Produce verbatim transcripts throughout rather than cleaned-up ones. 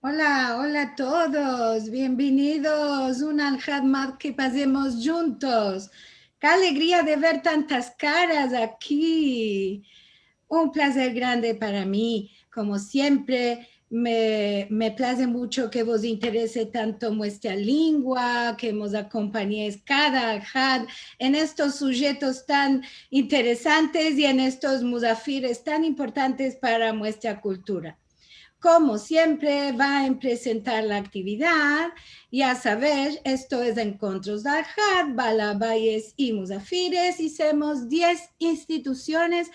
Ola, ola a todos, bienvenidos un alhad mas ke pasemos djuntos. Ke alegria de ver tantas karas aki. Un plazer grande para mi. Komo siempre, me, me plaze muncho ke vos interese tanto muestra lingua, ke mos akompanyes kada alhad en estos sujetos tan interesantes i en estos muzafires tan importantes para muestra kultura. Komo siempre, va a presentar la aktividad. Ya savesh, esto es enkontros de alhad, balabayes i muzafires, i semos diez institusiones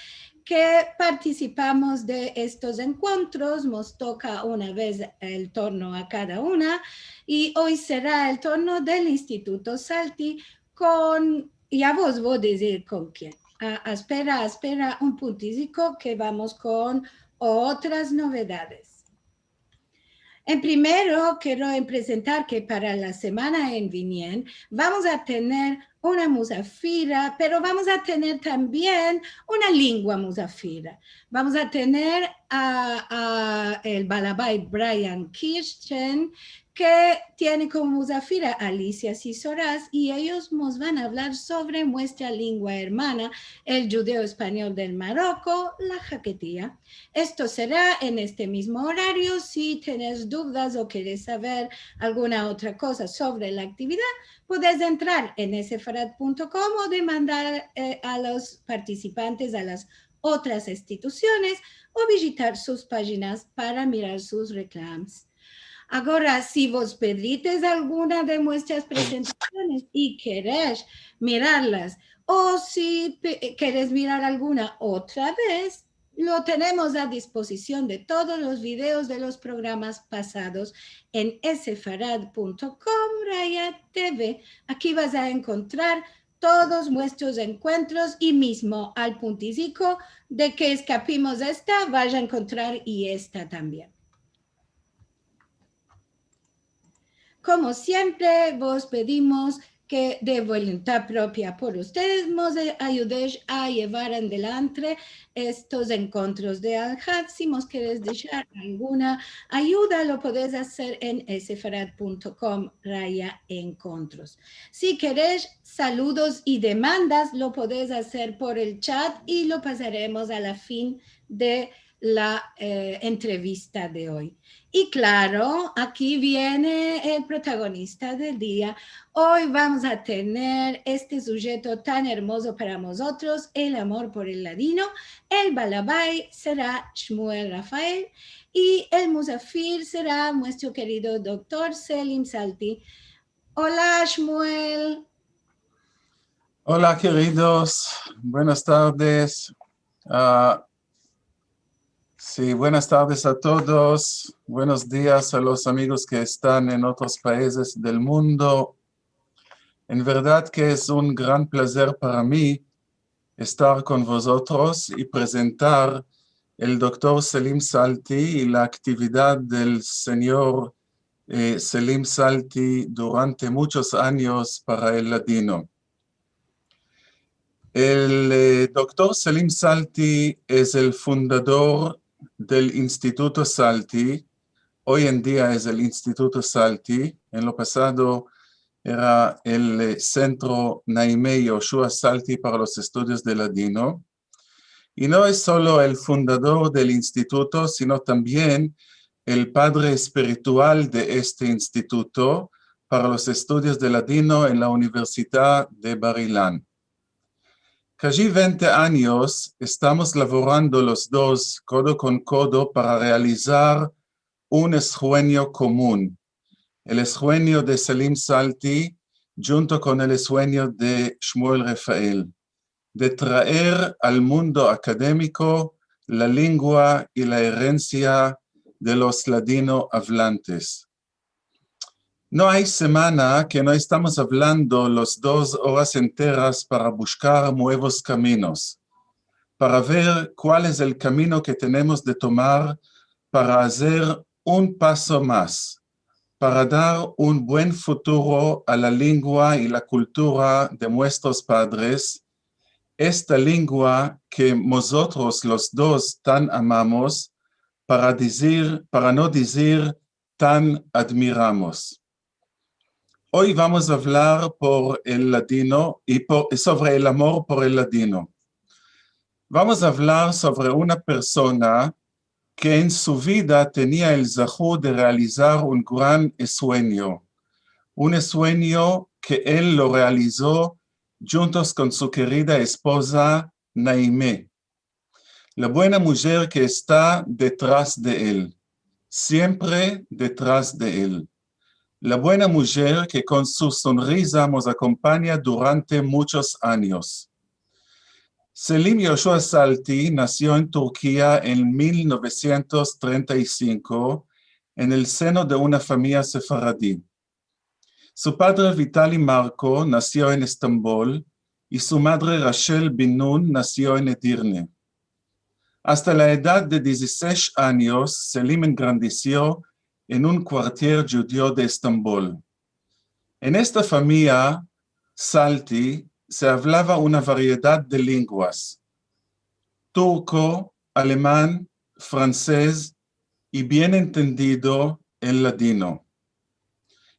ke partisipamos de estos enkontros. Mos toka una vez el turno a kada una, i oy sera el turno del Instituto Salti kon, ya vos vo a dizir kon kien. A, espera, espera un puntiziko ke vamos kon otras novedades. En primero, kero presentar ke para la semana en vinien vamos a tener una muzafira, pero vamos a tener tambien una lingua muzafira. Vamos a tener a, a el balabay Brian Kirchen, ke tiene komo muzafira a Alicia Sisoras, i eyos mos van a avlar sovre muestra lingua ermana, el djudeo-espanyol del Maroko, la haketia. Esto sera en este mizmo orario. Si tenes duvdas o keres saver alguna otra koza sovre la aktividad, podes entrar en sefarad punto kom o demandar, eh, a los partisipantes a las otras institusiones o vijitar sus pajinas para mirar sus reklamas. Agora, si vos pedrites alguna de muestras presentasiones i keresh mirarlas, o si pe-, keres mirar alguna otra vez, lo tenemos a dispozision de todos los videos de los programas pasados en sefarad punto kom raya T V. Aki vas a enkontrar todos muestros enkontros i mizmo al puntiziko de ke eskapimos esta, vas a enkontrar i esta tambien. Komo siempre, vos pedimos ke de voluntad propia por ustedes mos ayudesh a yevar adelantre estos enkontros de alhad. Si mos keres deshar alguna ayuda, lo podes azer en sefarad punto kom raya enkontros. Si keresh saludos i demandas, lo podes azer por el chat i lo pasaremos a la fin de la, eh, entrevista de oy. I klaro, aki viene el protagonista del dia. Oy vamos a tener este sujeto tan ermozo para mozotros, el amor por el ladino. El balabay sera Shmuel Rafael i el muzafir sera muestro kerido doktor Selim Salti. Ola, Shmuel. Ola, keridos. Buenas tardes. A, si, buenas tardes a todos. Buenos dias a los amigos ke estan en otros paizes del mundo. En verdad ke es un gran plazer para mi estar kon vozotros i prezentar el doktor Selim Salti i la aktividad del sinyor, eh, Selim Salti durante muchos anyos para el ladino. El, eh, doktor Selim Salti es el fundador del Instituto Salti. Oy en dia es el Instituto Salti. En lo pasado era el, eh, Sentro Naime Yoshua Salti para los Estudios de Ladino. I no es solo el fundador del instituto, sino tambien el padre espiritual de este instituto para los estudios de ladino en la Universidad de Bar Ilan. Kaji vente anyos estamos lavorando los dos kodo kon kodo para realizar un esuenyo komun, el esuenyo de Selim Salti djunto kon el esuenyo de Shmuel Rafael, de traer al mundo akademiko la lingua i la erensia de los ladino avlantes. No ay semana ke no estamos avlando los dos oras enteras para bushkar muevos kaminos, para ver kual es el kamino ke tenemos de tomar para azer un paso mas, para dar un buen futuro a la lingua i la kultura de muestros padres, esta lingua ke mozotros los dos tan amamos, para dizir, para no dizir tan admiramos. Hoy vamos a avlar por el ladino i por, sovre el amor por el ladino. Vamos a avlar sovre una persona ke en su vida tenia el zahut de realizar un gran esuenyo, un esuenyo ke el lo realizo djuntos kon su kerida espoza Naime, la buena mujer ke esta detras de el, siempre detras de el, la buena mujer ke kon su sonriza mos akompanya durante muchos anyos. Selim Yoshua Salti nasio en Turkia en mil novesientos trenta i sinko en el seno de una famiya sefaradi. Su padre Vitali Marko nasio en Estambol i su madre Rashel Binun nasio en Edirne. Asta la edad de dizisesh anyos, Selim engrandesio en un kuartier djudio de Estambol. En esta famiya Salti se avlava una variedad de lenguas, turko, aleman, fransez i, bien entendido, el ladino.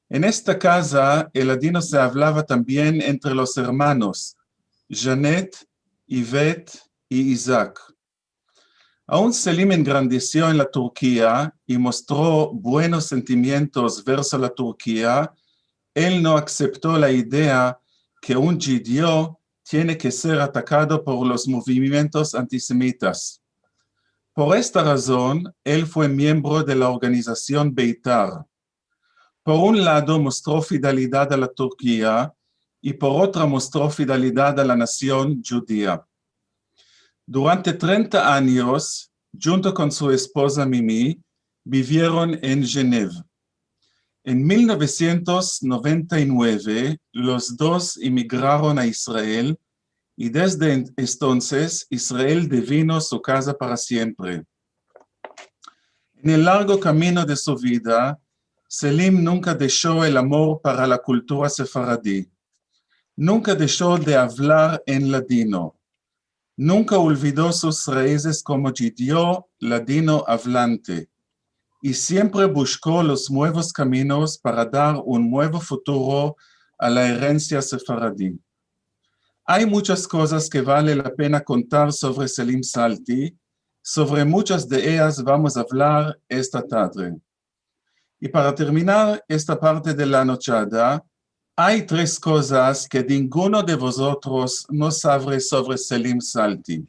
En esta kaza el ladino se avlava tambien entre los ermanos Janet, Ivet i Izak. Aun Selim engrandesio en la Turkia i mostro buenos sentimientos verso la Turkia, el no asepto la idea ke un djudio tiene ke ser atakado por los movimientos antisemitas. Por esta razon, el fue miembro de la organizasion Beitar. Por un lado, mostro fidelidad a la Turkia i por otra mostro fidelidad a la nasion djudia. Durante trenta anyos, djunto kon su espoza Mimi, bivieron en Genev. En mil novesientos noventa i mueve, los dos emigraron a Israel i desde en-, entonses Israel devino su kaza para siempre. En el largo kamino de su vida, Selim nunka desho el amor para la kultura sefaradi. Nunka desho de avlar en ladino. Nunka olvido sus raizes komo djudio ladino avlante. I siempre bushko los muevos kaminos para dar un muevo futuro a la erensia sefaradi. Ay muchas kozas ke vale la pena kontar sovre Selim Salti, sovre muchas de eyas vamos a avlar esta tadre. I para terminar esta parte de la anochada, ay tres kozas ke dinguno de vozotros no savre sovre Selim Salti.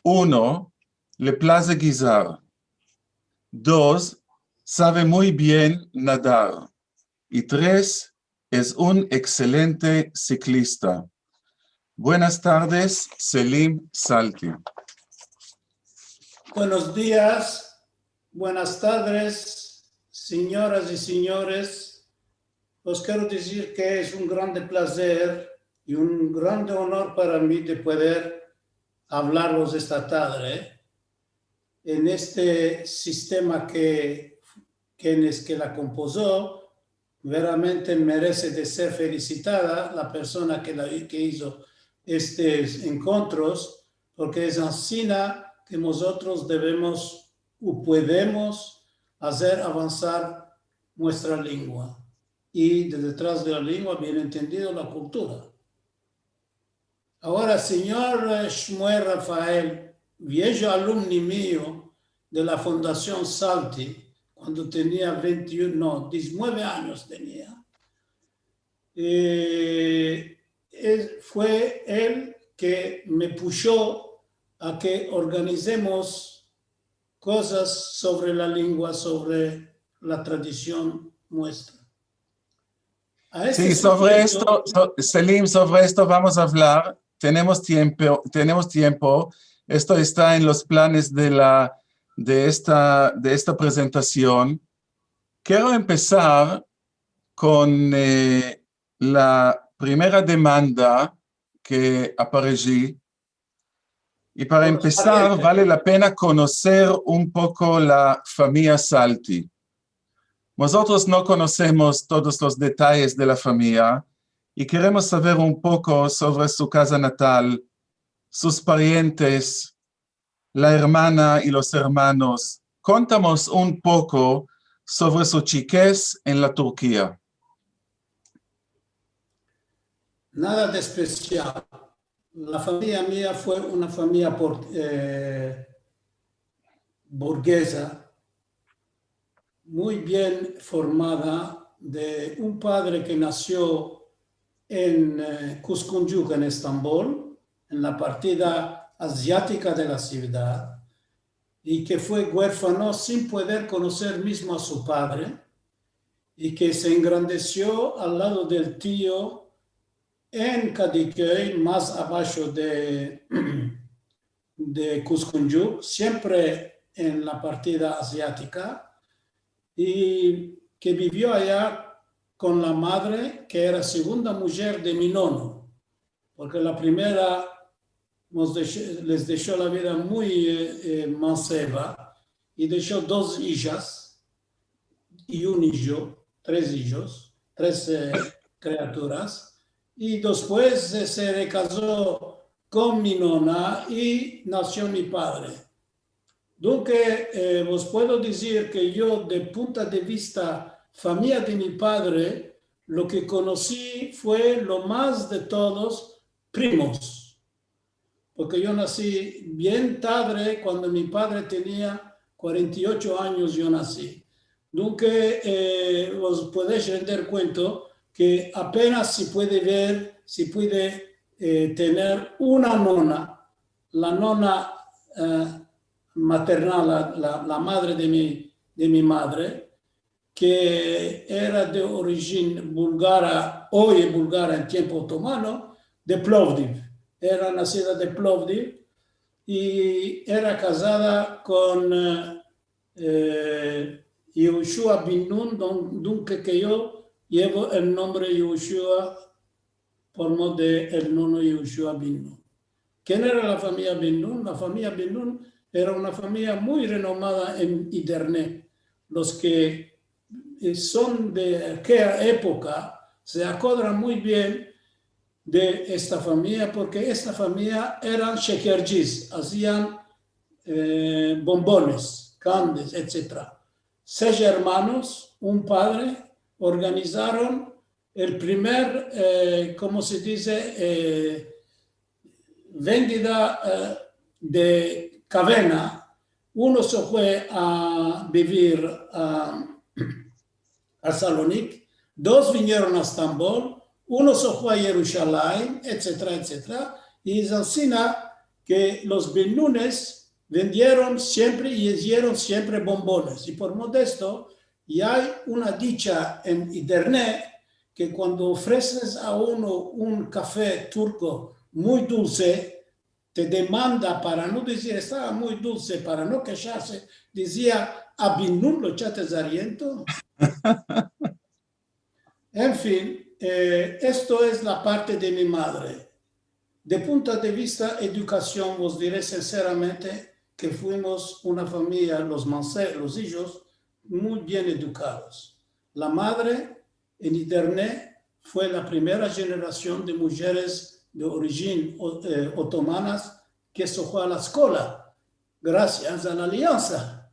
Uno, le plaze gizar. Dos, save muy bien nadar. I tres, es un ekselente siklista. Buenas tardes, Selim Salti. Buenos dias, buenas tardes, sinyoras i sinyores. Os kero dizir ke es un grande plazer i un grande onor para mi de pueder avlarvos esta tadre en este sistema ke, kenes ke la kompozo, veramente merese de ser felisitada la persona ke la, ke izo estes enkontros, porke es ansina ke mozotros devemos u puedemos azer avansar muestra lengua. I de detras de la lengua, bien entendido, la kultura. Agora, sinyor, eh, Shmuel Rafael, viejo alumni mio de la Fundasion Salti, kuando tenia vente i uno, no, dizinueve anyos tenia, eh, el, fue el ke me pusho a ke organizemos kozas sovre la lengua, sovre la tradision muestra. A este sujeto... Si, sovre esto, so-, Selim, sovre esto vamos a avlar. Tenemos tiempo, tenemos tiempo. Esto esta en los planes de la, de esta, de esta prezentasion. Kero empesar kon, eh, la primera demanda ke aparesi. I para empesar, vale la pena konoser un poko la famiya Salti. Mozotros no konosemos todos los detayes de la famiya i keremos saver un poko sovre su kaza natal, sus parientes, la ermana i los ermanos. Kontamos un poko sovre su chikez en la Turkia. Nada de espesial. La famiya mia fue una famiya por-, eh, burgeza, muy bien formada, de un padre ke nasio en, eh, Kuzguncuk, en Estambol, en la partida aziatika de la sivdad, i ke fue guerfano sin pueder konoser mizmo a su padre, i ke se engrandesio al lado del tio en Kadiköy, mas abasho de, de Kuzguncuk, siempre en la partida aziatika, i ke bivio aya kon la madre, ke era segunda mujer de mi nono, porke la primera mos desho-, les desho la vida muy, eh, eh, manseva, i desho dos ijas i un ijo, tres ijos, tres, eh, kriaturas, i despues, eh, se rekazo kon mi nona i nasio mi padre. Dunke, eh, vos puedo dizir ke yo, de punta de vista famiya de mi padre, lo ke konosi fue lo mas de todos primos. Porke yo nasi bien tadre, kuando mi padre tenia kuarenta i ocho anyos, yo nasi. Dunke, eh, vos puedes render kuento ke apenas se puede ver, se puede, eh, tener una nona, la nona, eh, maternal, la, la, la madre de mi, de mi madre, ke era de orijin bulgara, oy bulgara en tiempo otomano, de Plovdiv. Era nasida de Plovdiv i era kazada kon, eh, eh, Yehoshua bin Nun, dun-, dunke ke yo yevo el nombre Yehoshua por medio de el nono Yehoshua bin Nun. Ken era la famiya bin Nun? La famiya bin Nun era una famiya muy renomada en Edirne. Los ke, eh, son de akea epoka se akodran muy bien de esta famiya, porke esta famiya eran shekercis, azian, eh, bombones, kandes, etsetera. Sesh ermanos, un padre, organizaron el primer, eh, komo se dize, eh, vendida, eh, de kavena. Uno se fue a bivir a, a Salonik, dos vinieron a Estambol, uno se fue a Yerushalayim, etsetera, etsetera. I es ansina ke los bin Nunes vendieron siempre i izieron siempre bombones. I por modesto, i ay una dicha en Edirne ke kuando ofreses a uno un kafe turko muy dulse, te demanda, para no dizir "estava muy dulse", para no kesharse, dizia "a bin Nun lo echates ariento". En fin, eh, esto es la parte de mi madre. De punto de vista edukasion, vos dire sinseramente ke fuimos una famiya, los manse-, los ijos, muy bien edukados. La madre, en Edirne, fue la primera jenerasion de mujeres de orijin o-, eh, otomanas ke se fue a la eskola, grasias a la Aliansa.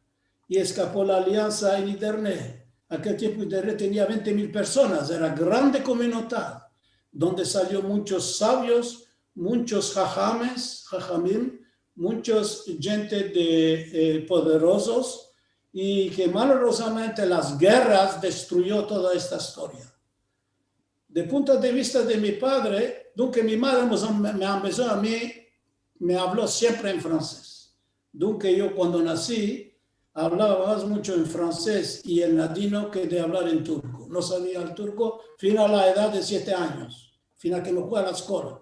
I eskapo la Aliansa en Edirne. Akel tiempo Edirne tenia vente mil personas, era grande komunidad, donde salio munchos savios, munchos hahames, hachamim, munchos djente de, eh, poderozos, i ke malorozamente las gerras destruyo toda esta istoria. De punto de vista de mi padre, dunke mi madre mos-, me, me ambezo a mi, me avlo siempre en franses. Dunke yo kuando nasi, avlava mas muncho en franses i en ladino ke de avlar en turko. No savia el turko fina la edad de siete anyos, fina ke me fui a la eskola.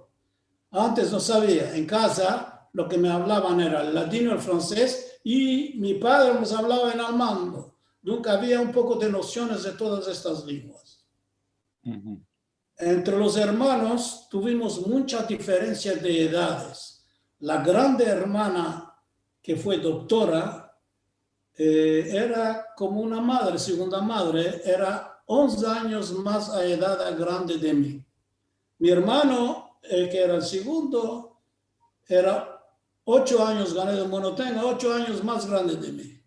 Antes no savia. En kaza lo ke me avlavan era el ladino, el franses, i mi padre mos avlava en alman. Dunke avia un poko de nosiones de todas estas linguas. Entre los ermanos tuvimos muncha diferensia de edades. La grande ermana, ke fue doktora, eh, era komo una madre, segunda madre, era onze anyos mas a edad grande de mi. Mi ermano, eh, ke era el segundo, era ocho anyos, gane de monotenga, ocho anyos mas grande de mi.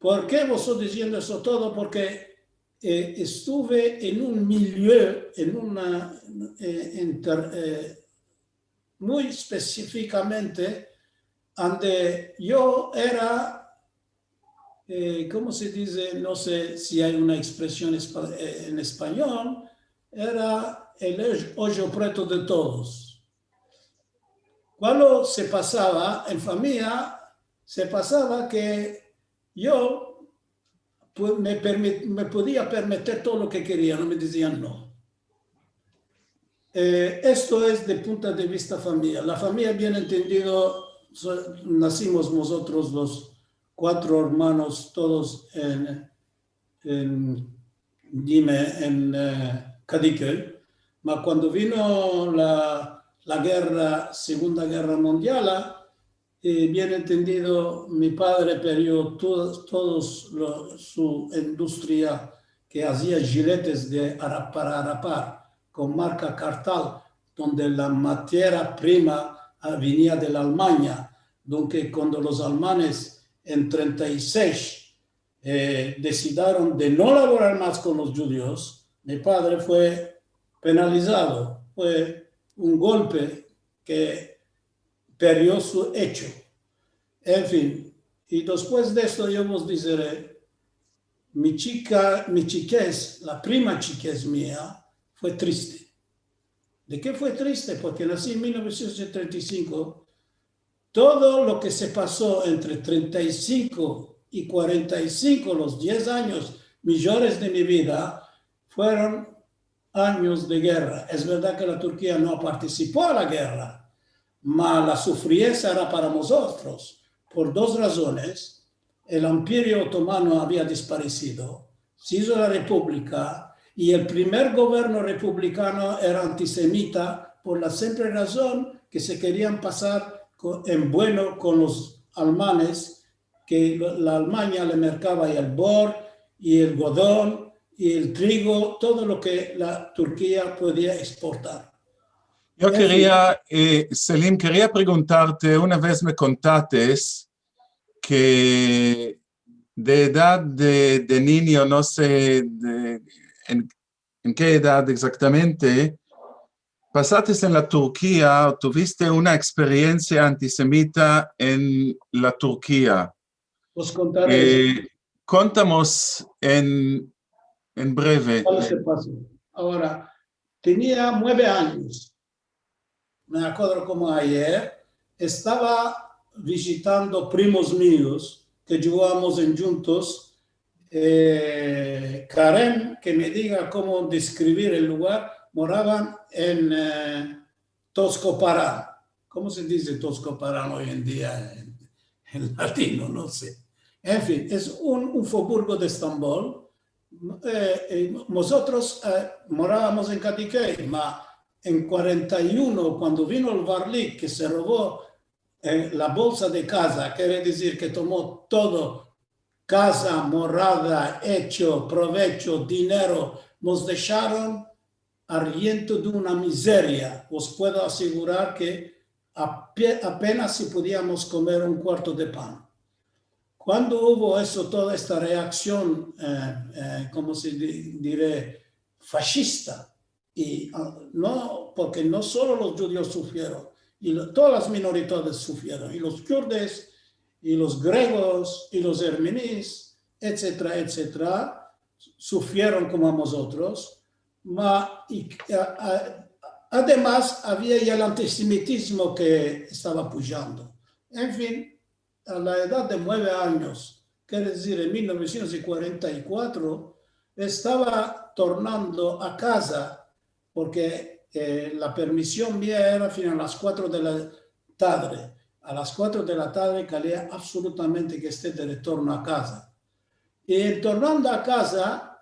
Por ke vos esto diziendo esto todo? Porke, eh, estuve en un milieu, en una, eh, inter-, eh, muy espesifikamente, ande yo era, eh, komo se dize? No se si ay una ekspresion espa-, eh, en espanyol, era el oj-, ojo preto de todos. Kuando se pasava en famiya, se pasava ke yo, pu-, me permi-, me podia permeter todo lo ke keria, no me dizian no. Eh, esto es de punto de vista famiya. La famiya, bien entendido, so-, nasimos mozotros los kuatro ermanos, todos en, en, dime, en, eh, Kadiköy. Ma kuando vino la, la gerra, Segunda Gerra Mundiala, eh, bien entendido, mi padre perdio to-, todos lo, su industria ke azia jiletes de ara-, para arapar, kon marka Kartal, donde la materia prima, ah, venia de la Almanya. Donke, kuando los almanes en trenta i sesh, eh, desidaron de no lavorar mas kon los djudios, mi padre fue penalizado, fue un golpe ke perdio su echo. En fin, i despues de esto yo vos dizere, mi chika, mi chikez, la prima chikez mia, fue triste. De ke fue triste? Porke nasi en mil novesientos i trenta i sinko, todo lo ke se paso entre trenta i sinko i kuarenta i sinko, los diez anyos mijores de mi vida, fueron anyos de gerra. Es verdad ke la Turkia no partisipo a la gerra, ma la sufriensa era para mozotros, por dos razones. El Imperio Otomano avia desparesido, se izo la repuvlika, i el primer governo repuvlikano era antisemita por la simple razon ke se kerian pasar ko-, en bueno kon los almanes, ke lo, la Almanya le merkava el bor, i el godon, i el trigo, todo lo ke la Turkia podia eksportar. Yo keria, eh, Selim, keria preguntarte, una vez me kontates ke de edad de, de ninyo, no se de, en, en ke edad egzaktamente, pasates en la Turkia, tuviste una eksperiensia antisemita en la Turkia. Vos kontare. Eh, kontamos en, en breve. Kualo se paso? Agora, tenia mueve anyos. Me akodro komo ayer, estava vijitando primos mios ke djugavamos en djuntos, eh, Karen, ke me diga komo deskrivir el lugar, moravan en, eh, Toskoparan. Komo se dize Toskoparan oy en dia en, en ladino? No se. En fin, es un, un foburgo de Estambol. Eh, eh, mozotros, eh, moravamos en Kadiköy, ma en kuarenta i uno, kuando vino el Varlik, ke se robo, eh, la bolsa de kaza, kere dizir ke tomo todo, kaza, morada, echo, provecho, dinero, mos desharon ariento de una mizeria. Os puedo asigurar ke ape-, apenas si podiamos komer un kuarto de pan. Kuando uvo esto, toda esta reaksion, eh, eh, komo se di-, dire, fashista, i, ah, no, porke no solo los djudios sufrieron, i lo, todas las minoridades sufrieron, i los kurdes, i los gregos, i los ermenis, etsetera, etsetera, sufrieron komo mozotros, ma, i, a, a, ademas, avia ya el antisemitizmo ke estava pujando. En fin, a la edad de mueve anyos, kere dizir, en mil novesientos i kuarenta i kuatro, estava tornando a kaza, porke, eh, la permision mia era fin a las kuatro de la tadre. A las kuatro de la tadre kalia absolutamente ke este de retorno a kaza. I en tornando a kaza,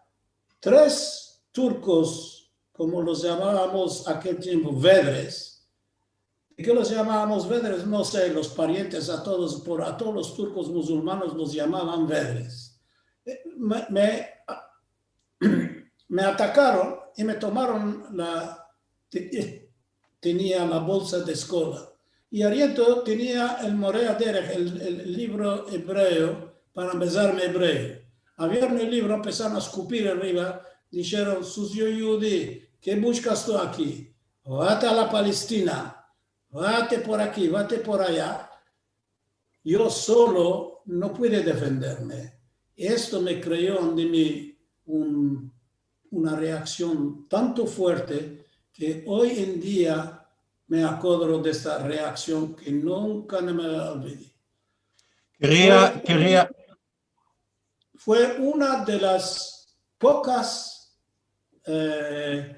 tres turkos, komo los yamavamos akel tiempo, vedres, Por ke los yamavamos vedres? No se, los parientes a todos, por, a todos los turkos musulmanos los yamavan vedres. Eh, me, me, me atakaron i me tomaron la, te-, tenia la bolsa de eskola. I ariento tenia el Moreh Aderech, el, el livro ebreo, para ambezarme ebreo. Avieron el livro, empesaron a eskupir arriva, disheron: "Suzio yudi, ke bushkas tu aki? Vate a la Palestina, vate por aki, vate por aya." Yo solo no pude defenderme. Esto me kreo ande mi un, una reaksion tanto fuerte ke oy en dia me akodro de esta reaksion ke nunka no me olvidi. Keria, keria, fue una de las pokas, eh,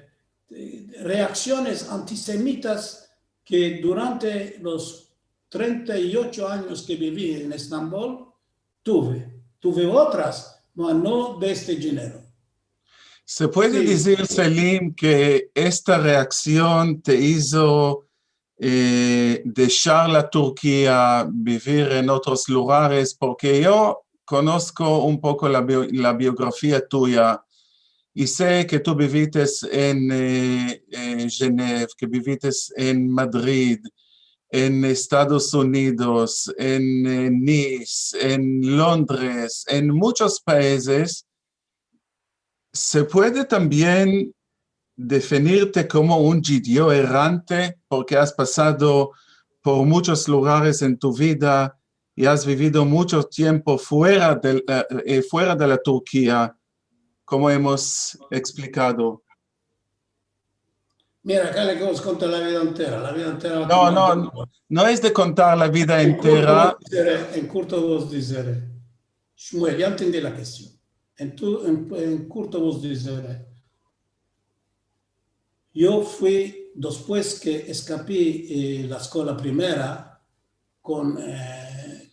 reaksiones antisemitas ke durante los trenta i ocho anyos ke bivi en Estambol tuve. Tuve otras, ma no de este djenero. Se puede dizir, Selim, ke esta reaksion te izo eh, deshar la Turkia, bivir en otros lugares, porke yo konosko un poko la bio-, la biografia tuya, i se ke tu bivites en, eh, eh, Genev, ke bivites en Madrid, en Estados Unidos, en, eh, Nice, en Londres, en muchos paizes, se puede tambien definirte komo un djudio erante porke as pasado por muchos lugares en tu vida i as bivido mucho tiempo fuera del, eh, eh, fuera de la Turkia, komo emos eksplikado. Mira, akale ke vos konti la vida entera, la vida entera. No, no, no es de kontar la vida entera. En kurto vos dizere, en kurto vos dizere. Shmuel, ya entendi la kestion. En tu, en, en kurto vos dizere. Yo fui, despues ke eskapi, eh, la eskola primera, kon, eh,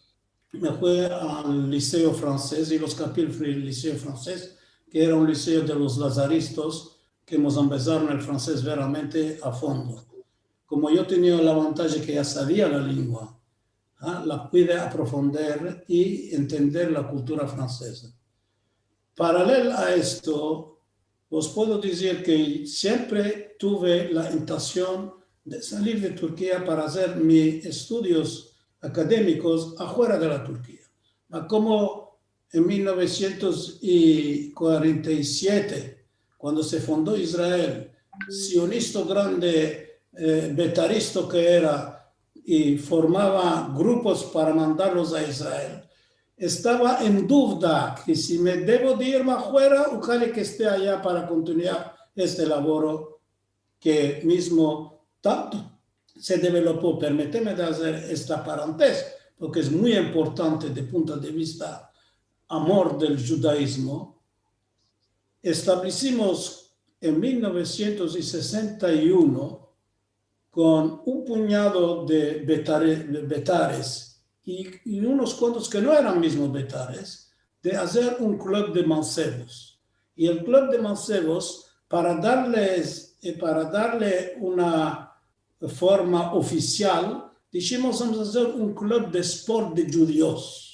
me fui al liseo fransez i lo eskapi el fri-, liseo fransez, ke era un liseo de los lazaristas, ke mos ambezaron el fransez veramente a fondo. Komo yo tenia la vantaja ke ya savia la lengua, ah, la pude aprofonder i entender la kultura franseza. Paralel a esto, vos puedo dizir ke siempre tuve la tentasion de salir de Turkia para azer mis estudios akademikos afuera de la Turkia. Ma komo en mil novesientos i kuarenta i siete, kuando se fundó Israel, sionista grande, eh, betaristo ke era, i formava grupos para mandarlos a Israel, estava en duvda ke si me devo de irme afuera o kale ke este aya para kontinuar este lavoro ke mizmo tanto se developo. Permiteme de azer esta parantez, porke es muy importante de punto de vista amor del djudaizmo. Establesimos en mil novesientos i sesenta i uno kon un punyado de betare-, de betares i, i unos kuantos ke no eran mizmo betares, de azer un klup de mansevos. I el klup de mansevos, para darles, eh, para darle una forma ofisial, dishimos, vamos a azer un klup de sport de djudios.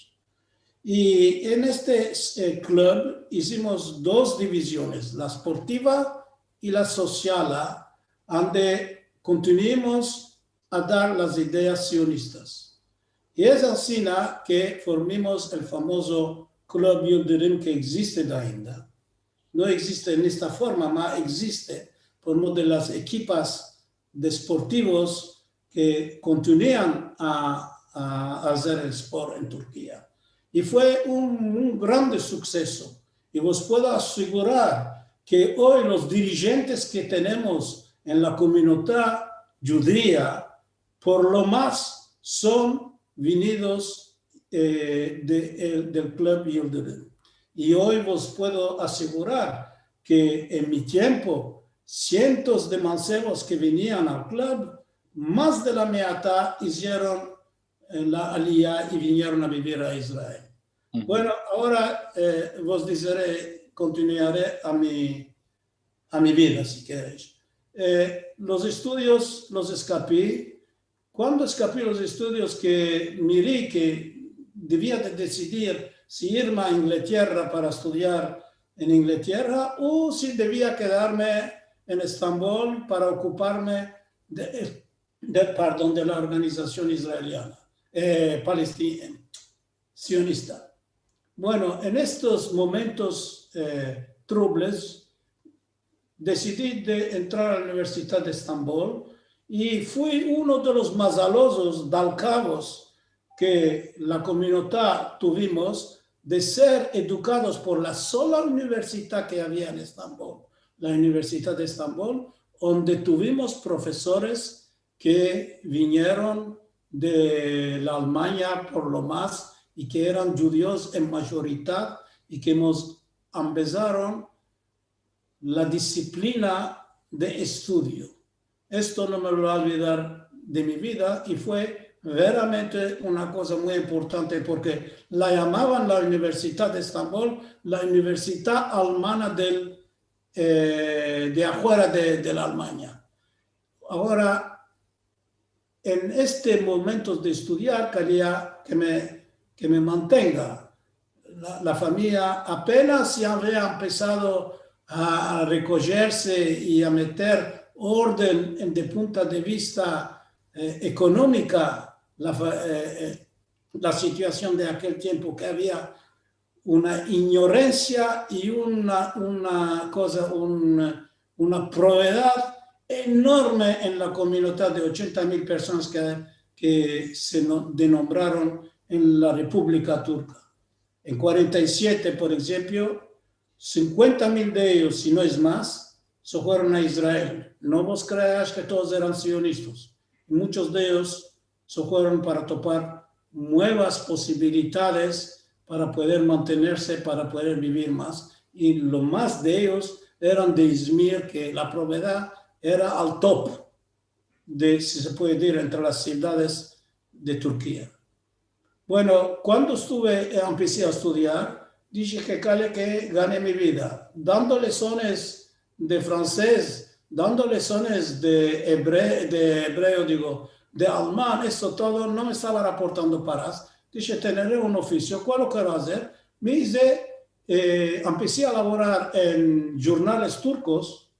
I en este, eh, klup izimos dos diviziones, la sportiva i la sosiala, ande kontinuimos a dar las ideas sionistas. I es ansina ke formimos el famozo Klup Yildirim ke egziste ainda. No egziste en esta forma, ma egziste por medio de las ekipas de sportivos ke kontinuan a, a azer el sport en Turkia. I fue un, un grande sukseso. I vos puedo asigurar ke oy los dirijentes ke tenemos en la komunidad djudia, por lo mas, son vinidos, eh, de, el, del Klup Yildirim. I oy vos puedo asigurar ke en mi tiempo, sientos de mansevos ke vinian al klup, mas de la mitat izieron, eh, la aliya i vinieron a bivir a Israel. Bueno, agora, eh, vos dizere, kontinuare a mi, a mi vida, si keresh. Eh, los estudios los eskapi. Kuando eskapi los estudios ke miri ke devia de desidir si irme a Inglaterra para estudiar en Inglaterra o si devia kedarme en Estambol para okuparme de, de, pardon, de la organizasion israeliana, eh, palesti-, sionista. Bueno, en estos momentos, eh, trubles, desidi de entrar a la Universidad de Estambol i fui uno de los mazalozos, dalkavos, ke la komunidad tuvimos de ser edukados por la sola universidad ke avia en Estambol, la Universidad de Estambol, onde tuvimos profesores ke vinieron de la Almanya por lo mas i ke eran djudios en mayoridad i ke mos ambezaron la disiplina de estudio. Esto no me lo voi a olvidar de mi vida i fue veramente una koza muy importante porke la yamavan la Universidad de Estambol, la universidad almana del, eh, de afuera de, de la Almanya. Agora, en este momento de estudiar, keria ke me, ke me mantenga. La, la famiya apenas ya avia empesado a rekojerse i a meter orden en, de punto de vista, eh, ekonomika, la fa-, eh, eh, la situasion de akel tiempo ke avia una inyoransia i una, una koza, un, una provedad enorme en la komunidad de ochenta mil personas ke, ke se no-, denombraron en la Republika Turka. En kuarenta i siete, por enshemplo, sinkuenta mil de eyos, si no es mas, se fueron a Israel. No vos kreas ke todos eran sionistas. Muchos de eyos se fueron para topar muevas posibilidades para pueder mantenerse, para pueder bivir mas. I lo mas de eyos eran de Izmir, ke la provedad era al top de, si se puede dir, entre las sivdades de Turkia. Bueno, kuando estuve, eh, empesi a estudiar, dishe ke kale ke gane mi vida, dando lesones de fransez, dando lesones de ebre-, de ebreo, digo, de alman, esto todo no me estava aportando paras. Dishe, tenere un ofisio, kualo kero azer? Me ize, eh, empesi a lavorar en jurnales turkos,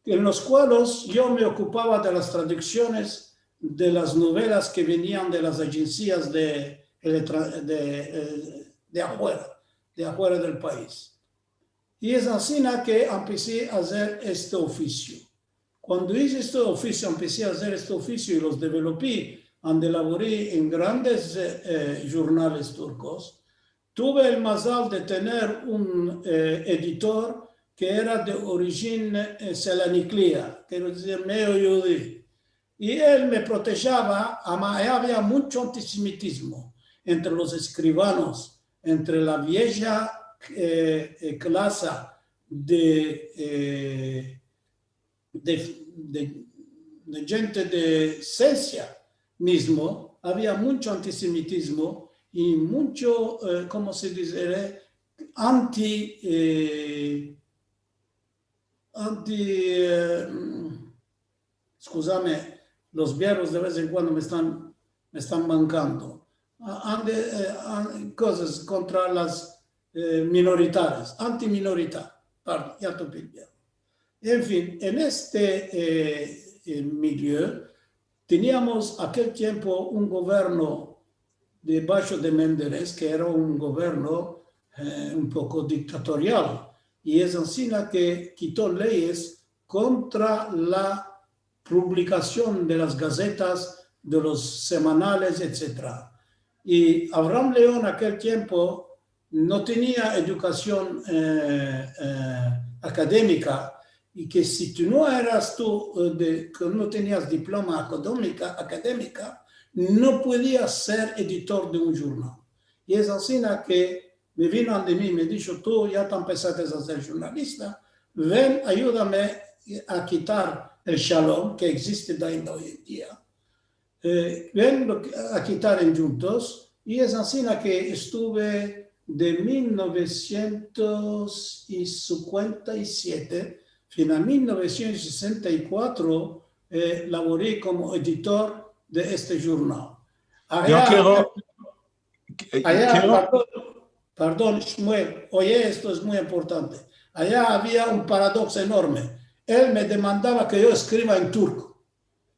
en los kualos yo me okupava de las traduksiones de las novelas ke venian de las ajensias de, de, eh, de afuera, de afuera del pais. I es ansina ke empesi a azer este ofisio. Kuando ize este ofisio, empesi a azer este ofisio i los developi, ande lavori en grandes, eh, eh, jurnales turkos, tuve el mazal de tener un, eh, editor ke era de orijin, eh, Selanikliya, kero dizir, medio yudi. I el me protejava, ama avia muncho antisemitizmo entre los eskrivanos, entre la vieja, eh, eh, klasa de, eh, de, de, de djente de sensia mizmo, avia muncho antisemitizmo i muncho, eh, komo se dize, anti, eh, anti, eh, mm, eskuzame, los verbos de vez en kuando me estan, me estan mankando. A-, ande, eh, an-, kozas kontra las, eh, minoritarias, antiminoritarias. Pardon, ya topi el verbo. En fin, en este, eh, eh, milio, teniamos akel tiempo un governo debasho de Menderes, ke era un governo, eh, un poko diktatorial, i es ansina ke kito leyes kontra la publikasion de las gazetas, de los semanales, etsetera. I Avraham Leon akel tiempo no tenia edukasion, eh, eh, akademika, i ke si tu no eras tu, eh, de, ke no tenias diploma akademika, akademika, no podias ser editor de un jurnal. I es ansina ke me vino ande mi, me disho, tu ya te empesaste a ser jurnalista, ven, ayudame a kitar el Shalom, ke egziste ainda oy en dia. Eh, ven lo ke, a kitar en djuntos, i es ansina ke estuve de mil novesientos sinkuenta i siete fin a mil novesientos sesenta i kuatro, eh, lavori komo editor de este jurnal. Yo kero, eh, aya, kero pardon, pardon, Shmuel, oye, esto es muy importante. Aya avia un paradokso enorme. El me demandava ke yo eskriva en turko.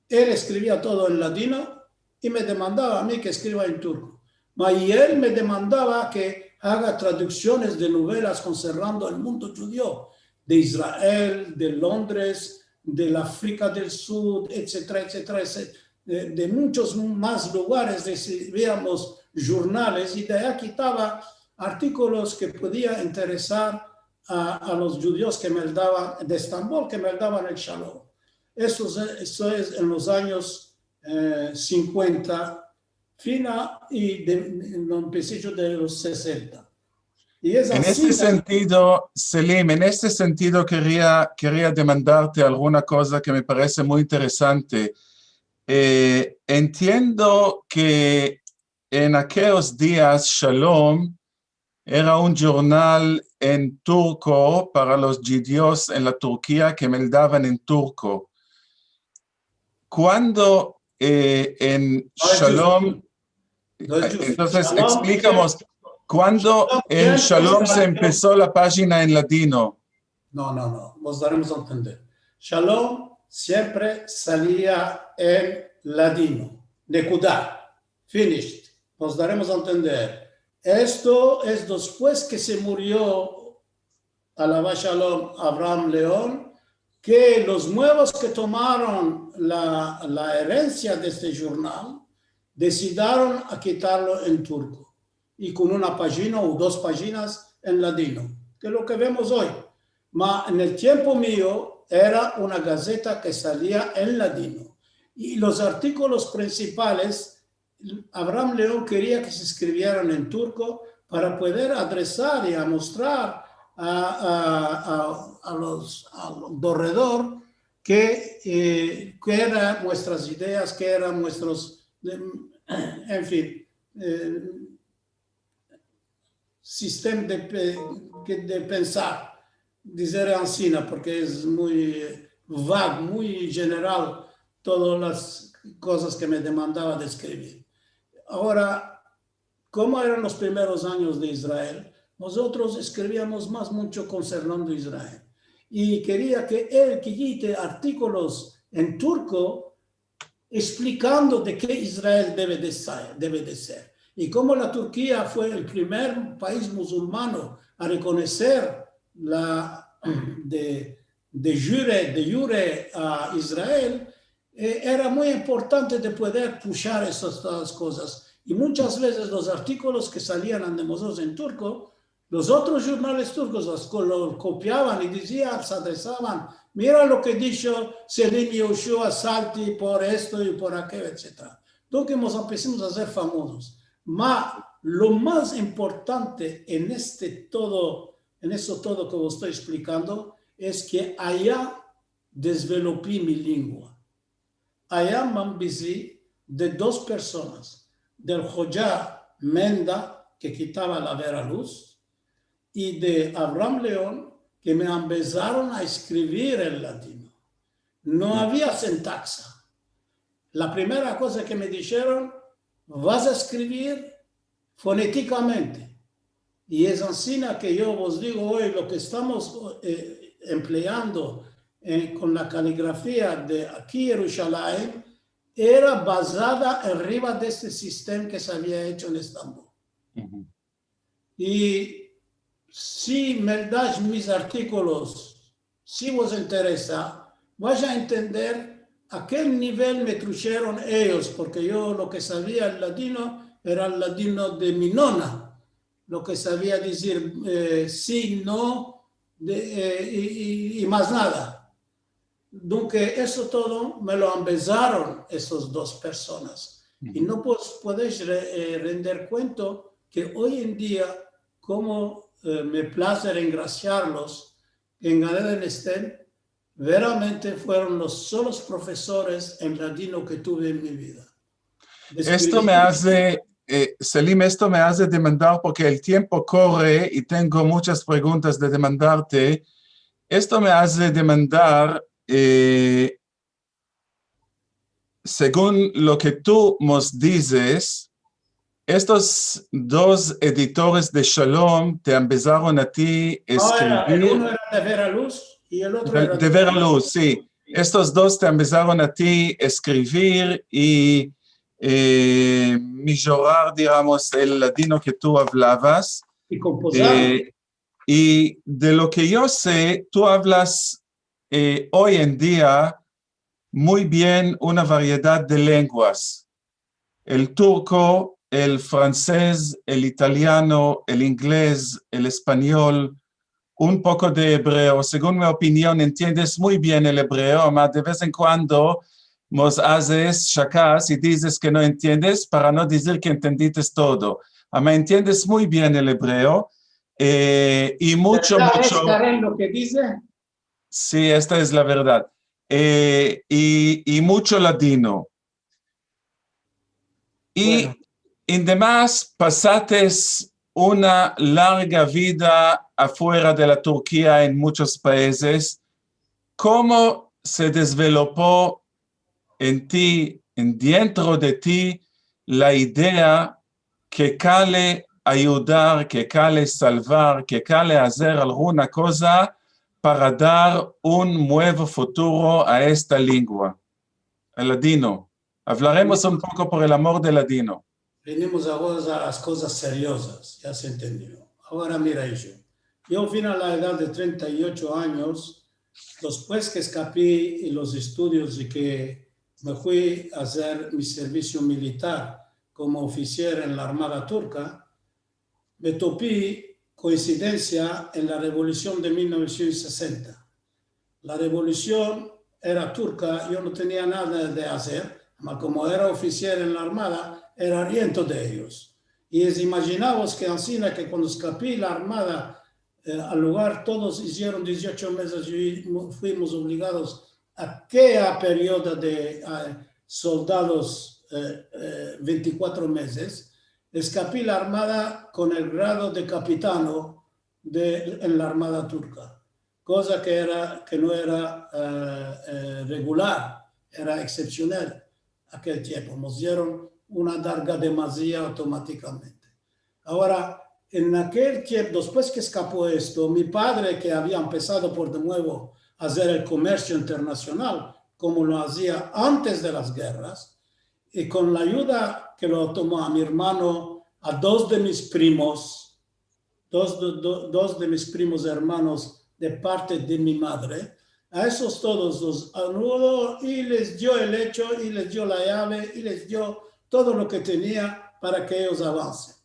El eskrivia todo en ladino i me demandava a mi ke eskriva en turko. Ma, i el me demandava ke aga traduksiones de novelas konsernando el mundo djudio, de Israel, de Londres, de la Afrika del Sud, etsetera, etsetera, etsetera, de, de munchos mas lugares resiviamos jurnales i de aya kitava artikolos ke podia interesar a, a los djudios ke me davan, de Estambol, ke me davan el Shalom. Esto es, esto es en los anyos, eh, sinkuenta, fina i de, en lo empesijo de los sesenta. I es En este ansi, sentido, Selim, en este sentido keria, keria demandarte alguna koza ke me parese muy interesante. Eh, entiendo ke en akeyos dias Shalom era un jurnal en turko para los djudios en la Turkia ke meldavan en turko. Kuando, eh, en No es djusto. Shalom, No es djusto. Entonses, Shalom eksplikamos, kuando Shalom en siempre Shalom se salió empeso la pajina en ladino? No, no, no. Mos daremos a entender. Shalom siempre salia en ladino. Nekuda. Finished. Mos daremos a entender. Esto es despues ke se murio, alava Shalom, Avraham Leon, ke los muevos ke tomaron la, la erensia de este jurnal desidaron a kitarlo en turko i kon una pajina o dos pajinas en ladino, ke es lo ke vemos oy. Ma en el tiempo mio era una gazeta ke salia en ladino i los artikolos prinsipales Avraham Leon keria ke se eskrivieran en turko para pueder adresar i amostrar a, a, a, a los, al derredor ke, eh, ke eran muestras ideas, ke eran muestros, em, en fin, eh, sistema de pe-, ke, de pensar, dizer ansina, porke es muy, eh, vago, muy jeneral todas las kozas ke me demandava de eskrivir. Agora, komo eran los primeros anyos de Israel, mozotros eskriviamos mas muncho konsernando Israel. I keria ke el kite artikolos en turko eksplikando de ke Israel deve de sa-, deve de ser. I komo la Turkia fue el primer pais muzulmano a rekonoser la, de, de jure, de jure a Israel, eh, era muy importante de pueder pushar esas todas kozas. I munchas vezes los artikolos ke salian ande mozotros en turko, los otros jurnales turkos los ko-, lo kopiavan i dizian, se adresavan, "Mira lo ke disho Selim Yehoshua Salti por esto i por akeyo", etsetera. Entonses mos empesimos a ser famozos. Ma lo mas importante en este todo, en esto todo ke vos esto eksplikando, es ke aya dezvelopi mi lengua. Aya me ambezi de dos personas, del Hoca Menda, ke kitava la Vera Luz, i de Avraham Leon, ke me ambezaron a eskrivir en ladino. No avia sintaksa. La primera koza ke me disheron, "Vas a eskrivir fonetikamente". I es ansina ke yo vos digo oy, lo ke estamos, eh, empleando, eh, kon la kaligrafia de aki Yerushalayim, era bazada arriva de este sistema ke se avia echo en Estambol. I si me dais mis artikolos, si vos interesa, vais a entender a ke nivel me trusheron eyos, porke yo lo ke savia el ladino era el ladino de mi nona, lo ke savia dizir, eh, si, no, de, eh, i, i, i mas nada. Dunke, esto todo me lo ambezaron esos dos personas. I no pos-, podesh re-, eh, render kuento ke oy en dia, komo, eh, me plaze engrasiarlos, en Gan Eden esten, veramente fueron los solos profesores en ladino ke tuve en mi vida. Esto me aze, eh, Selim, esto me aze demandar, porke el tiempo korre i tengo munchas preguntas de demandarte. Esto me aze demandar, eh, segun lo ke tu mos dizes, estos dos editores de Shalom te ambezaron a ti eskrivir. No, era, el uno era de Vera Luz i el otro de, era de Vera Luz, si. Estos dos te ambezaron a ti eskrivir i, eh, mijorar, digamos, el ladino ke tu avlavas. i kompozar. Eh, i de lo ke yo se, tu avlas, eh, oy en dia muy bien una variedad de lenguas. El turko, el fransez, el italiano, el inglez, el espanyol, un poko de ebreo. Segun mi opinyon, entiendes muy bien el ebreo, ama de vez en kuando mos azes shakas i dizes ke no entiendes, para no dizir ke entiendes todo. Ama entiendes muy bien el ebreo, eh, i mucho, mucho. Verdad es, Karen, lo ke dize? Si, esta es la verdad. Eh, i, i mucho ladino. I, bueno, en demas, pasates una larga vida afuera de la Turkia en muchos paizes. Komo se desvelopo en ti, en dientro de ti, la idea ke kale ayudar, ke kale salvar, ke kale azer alguna koza para dar un muevo futuro a esta lengua, el ladino? Avlaremos un poko por el amor del ladino. Venimos agora a las kozas seriozas, ya se entendio. Agora mira, ijo, yo vine a la edad de trenta i ocho anyos, despues ke eskapi los estudios i ke me fui a azer mi servisio militar komo ofisier en la Armada Turka, me topi, koinsidensia, en la revolusion de mil novesientos sesenta. La revolusion era turka, yo no tenia nada de azer, ma komo era ofisier en la Armada, era riento de eyos. I es, imajinavos ke ansina ke kuando eskapi la Armada, eh, al lugar, todos izieron diziocho mezes i mo-, fuimos ovligados a akeya periodo de, a, soldados, eh, eh, vente i kuatro mezes, eskapi la Armada kon el grado de kapitano de, en la Armada turka, koza ke era, ke no era, eh, eh, regular, era eksepsional akel tiempo. Mos dieron una darga de mazia avtomatikamente. Agora, en akel tiempo, despues ke eskapo esto, mi padre, ke avia empesado por de muevo a azer el komersio internasional, komo lo azia antes de las gerras, i kon la ayuda ke lo tomo a mi ermano, a dos de mis primos, dos, do-, do-, dos de mis primos ermanos de parte de mi madre, a esos todos los ayudo i les dio el lecho, i les dio la yave, i les dio todo lo ke tenia para ke eyos avansen.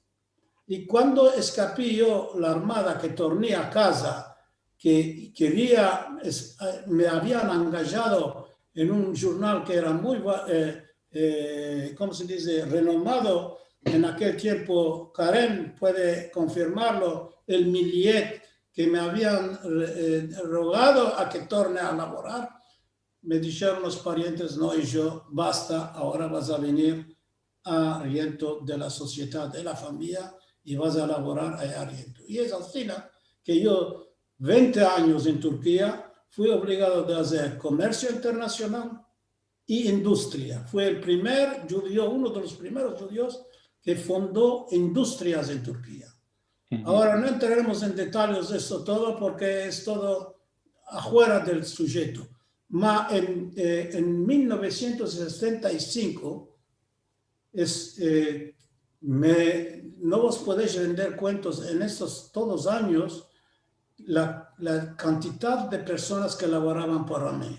I kuando eskapi yo la Armada, ke torni a kaza, ke keria, es-, eh, me avian angajado en un jurnal ke era muy va-, eh, eh, komo se dize, renomado en akel tiempo, Karen puede konfirmarlo, el Millet, ke me avian, eh, rogado a ke torne a lavorar, me disheron los parientes: "No, ijo, basta, agora vas a venir a riento de la sosiedad, de la famiya, i vas a lavorar aya riento". I es ansina ke yo, vente anyos en Turkia, fui ovligado de azer komersio internasional i industria. Fui el primer djudio, uno de los primeros djudios ke fundo industrias en Turkia. Agora, no entraremos en detayes de esto todo porke es todo afuera del sujeto. Ma en, eh, en mil novesientos setenta i sinko, es, eh, me, no vos podesh render kuentos en estos todos anyos la, la kantidad de personas ke lavoravan para mi.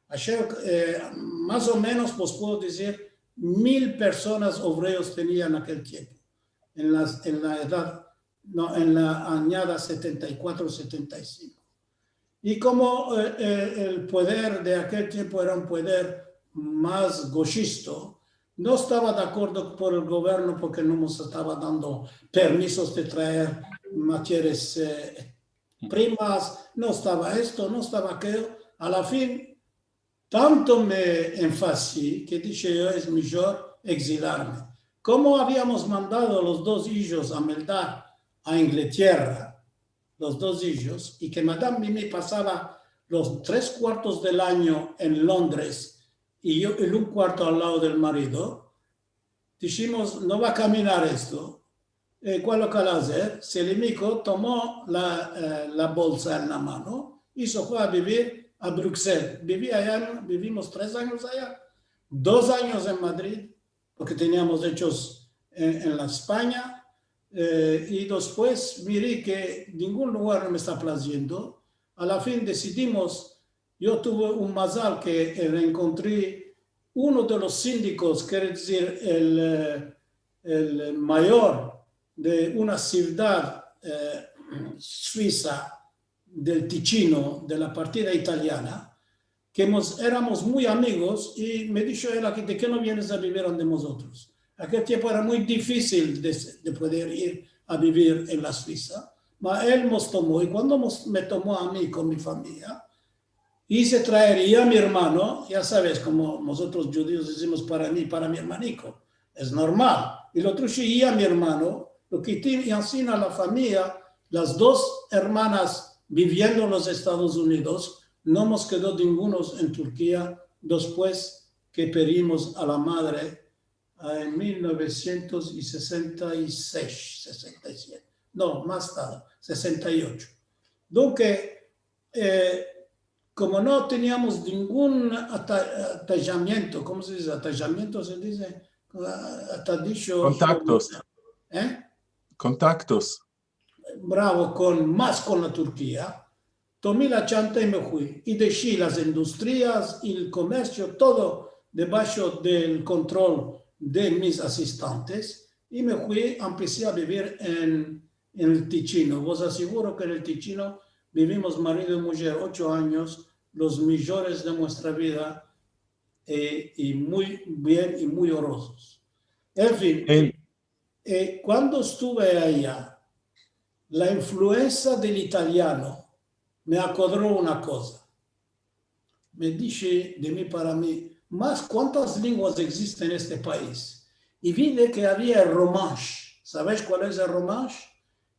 Asher, eh, mas o menos, vos puedo dizir, mil personas, obreros tenia en akel tiempo, en las, en la edad, no, en la anyada setenta i kuatro, setenta i sinko. I komo, eh, eh, el poder de akel tiempo era un poder mas goshisto, no estava de akordo por el governo porke no mos estava dando permisos de traer materias, eh, primas, no estava esto, no estava akeyo. A la fin, tanto me enfasi ke dishe yo: "Es mijor egzilarme". Komo aviamos mandado los dos ijos a meldar a Inglatierra, los dos ijos, i ke Madam Mimi pasava los tres kuartos del anyo en Londres i yo el un kuarto al lado del marido, dishimos: "No va a kaminar esto". Eh, kualo ke azer? Selimiko tomo la, eh, la bolsa en la mano i se fue a bivir a Bruxelles. Bivi aya, bivimos tres anyos aya, dos anyos en Madrid, porke teniamos echos en, en la Espanya, Eh, i despues miri ke ningun lugar no me esta plaziendo. A la fin desidimos, yo tuve un mazal ke, eh, reenkontri uno de los sindikos, kere dizir, el, eh, el mayor de una sivdad, eh, suisa del Ticino, de la partida italiana, ke mos, eramos muy amigos, i me disho el aki: "De ke no vienes a bivir ande mozotros?" Akel tiempo era muy difisil de, de pueder ir a bivir en la Suisa, ma el mos tomo, i kuando mos, me tomo a mi kon mi famiya, ize traer i a mi ermano, ya saves, komo mozotros djudios dizimos para mi, para mi ermaniko, es normal. I lo trushe i a mi ermano, lo kiti, i ansina la famiya, las dos ermanas biviendo en los Estados Unidos, no mos kedo ningunos en Turkia despues ke perdimos a la madre, ah, en mil novesientos i sesenta i sesh, sesenta i siete. No, mas tarde, sesenta i ocho. Dunke, eh, komo no teniamos ningun ata-, atayamiento, komo se dize? Atayamiento se dize, ah, atadisho. Kontaktos. Eh? Kontaktos. Bravo, kon, mas kon la Turkia, tomi la chanta i me fui. I deshi las industrias i el komersio, todo debasho del kontrol de mis asistantes, i me fui, empesi a bivir en, en el Ticino. Vos asiguro ke en el Ticino bivimos marido i mujer ocho anyos, los mijores de muestra vida, eh, i muy bien i muy orozos. En fin, eh, kuando estuve aya, la influensa del italiano me akodro una koza. Me dishe de mi para mi: "Mas kuantas lenguas egzisten en este pais?" I vi de ke avia el romansh. Saves kual es el romansh?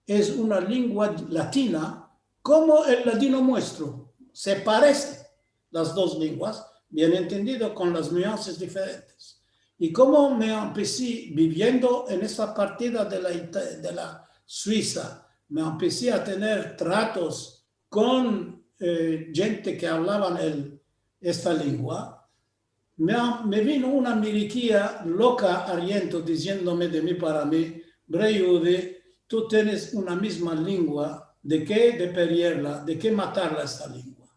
Es una lengua latina komo el ladino muestro. Se parese las dos lenguas, bien entendido, kon las nuanses diferentes. I komo me empesi biviendo en esta partida de la Ita-, de la Suisa, me empesi a tener tratos kon, eh, djente ke avlavan el, esta lengua, me, me vino una milikia loka ariento diziendome de mi para mi: "Bre Yehudi, tu tienes una mizma lengua, de ke deperiarla, de ke matarla esta lengua?"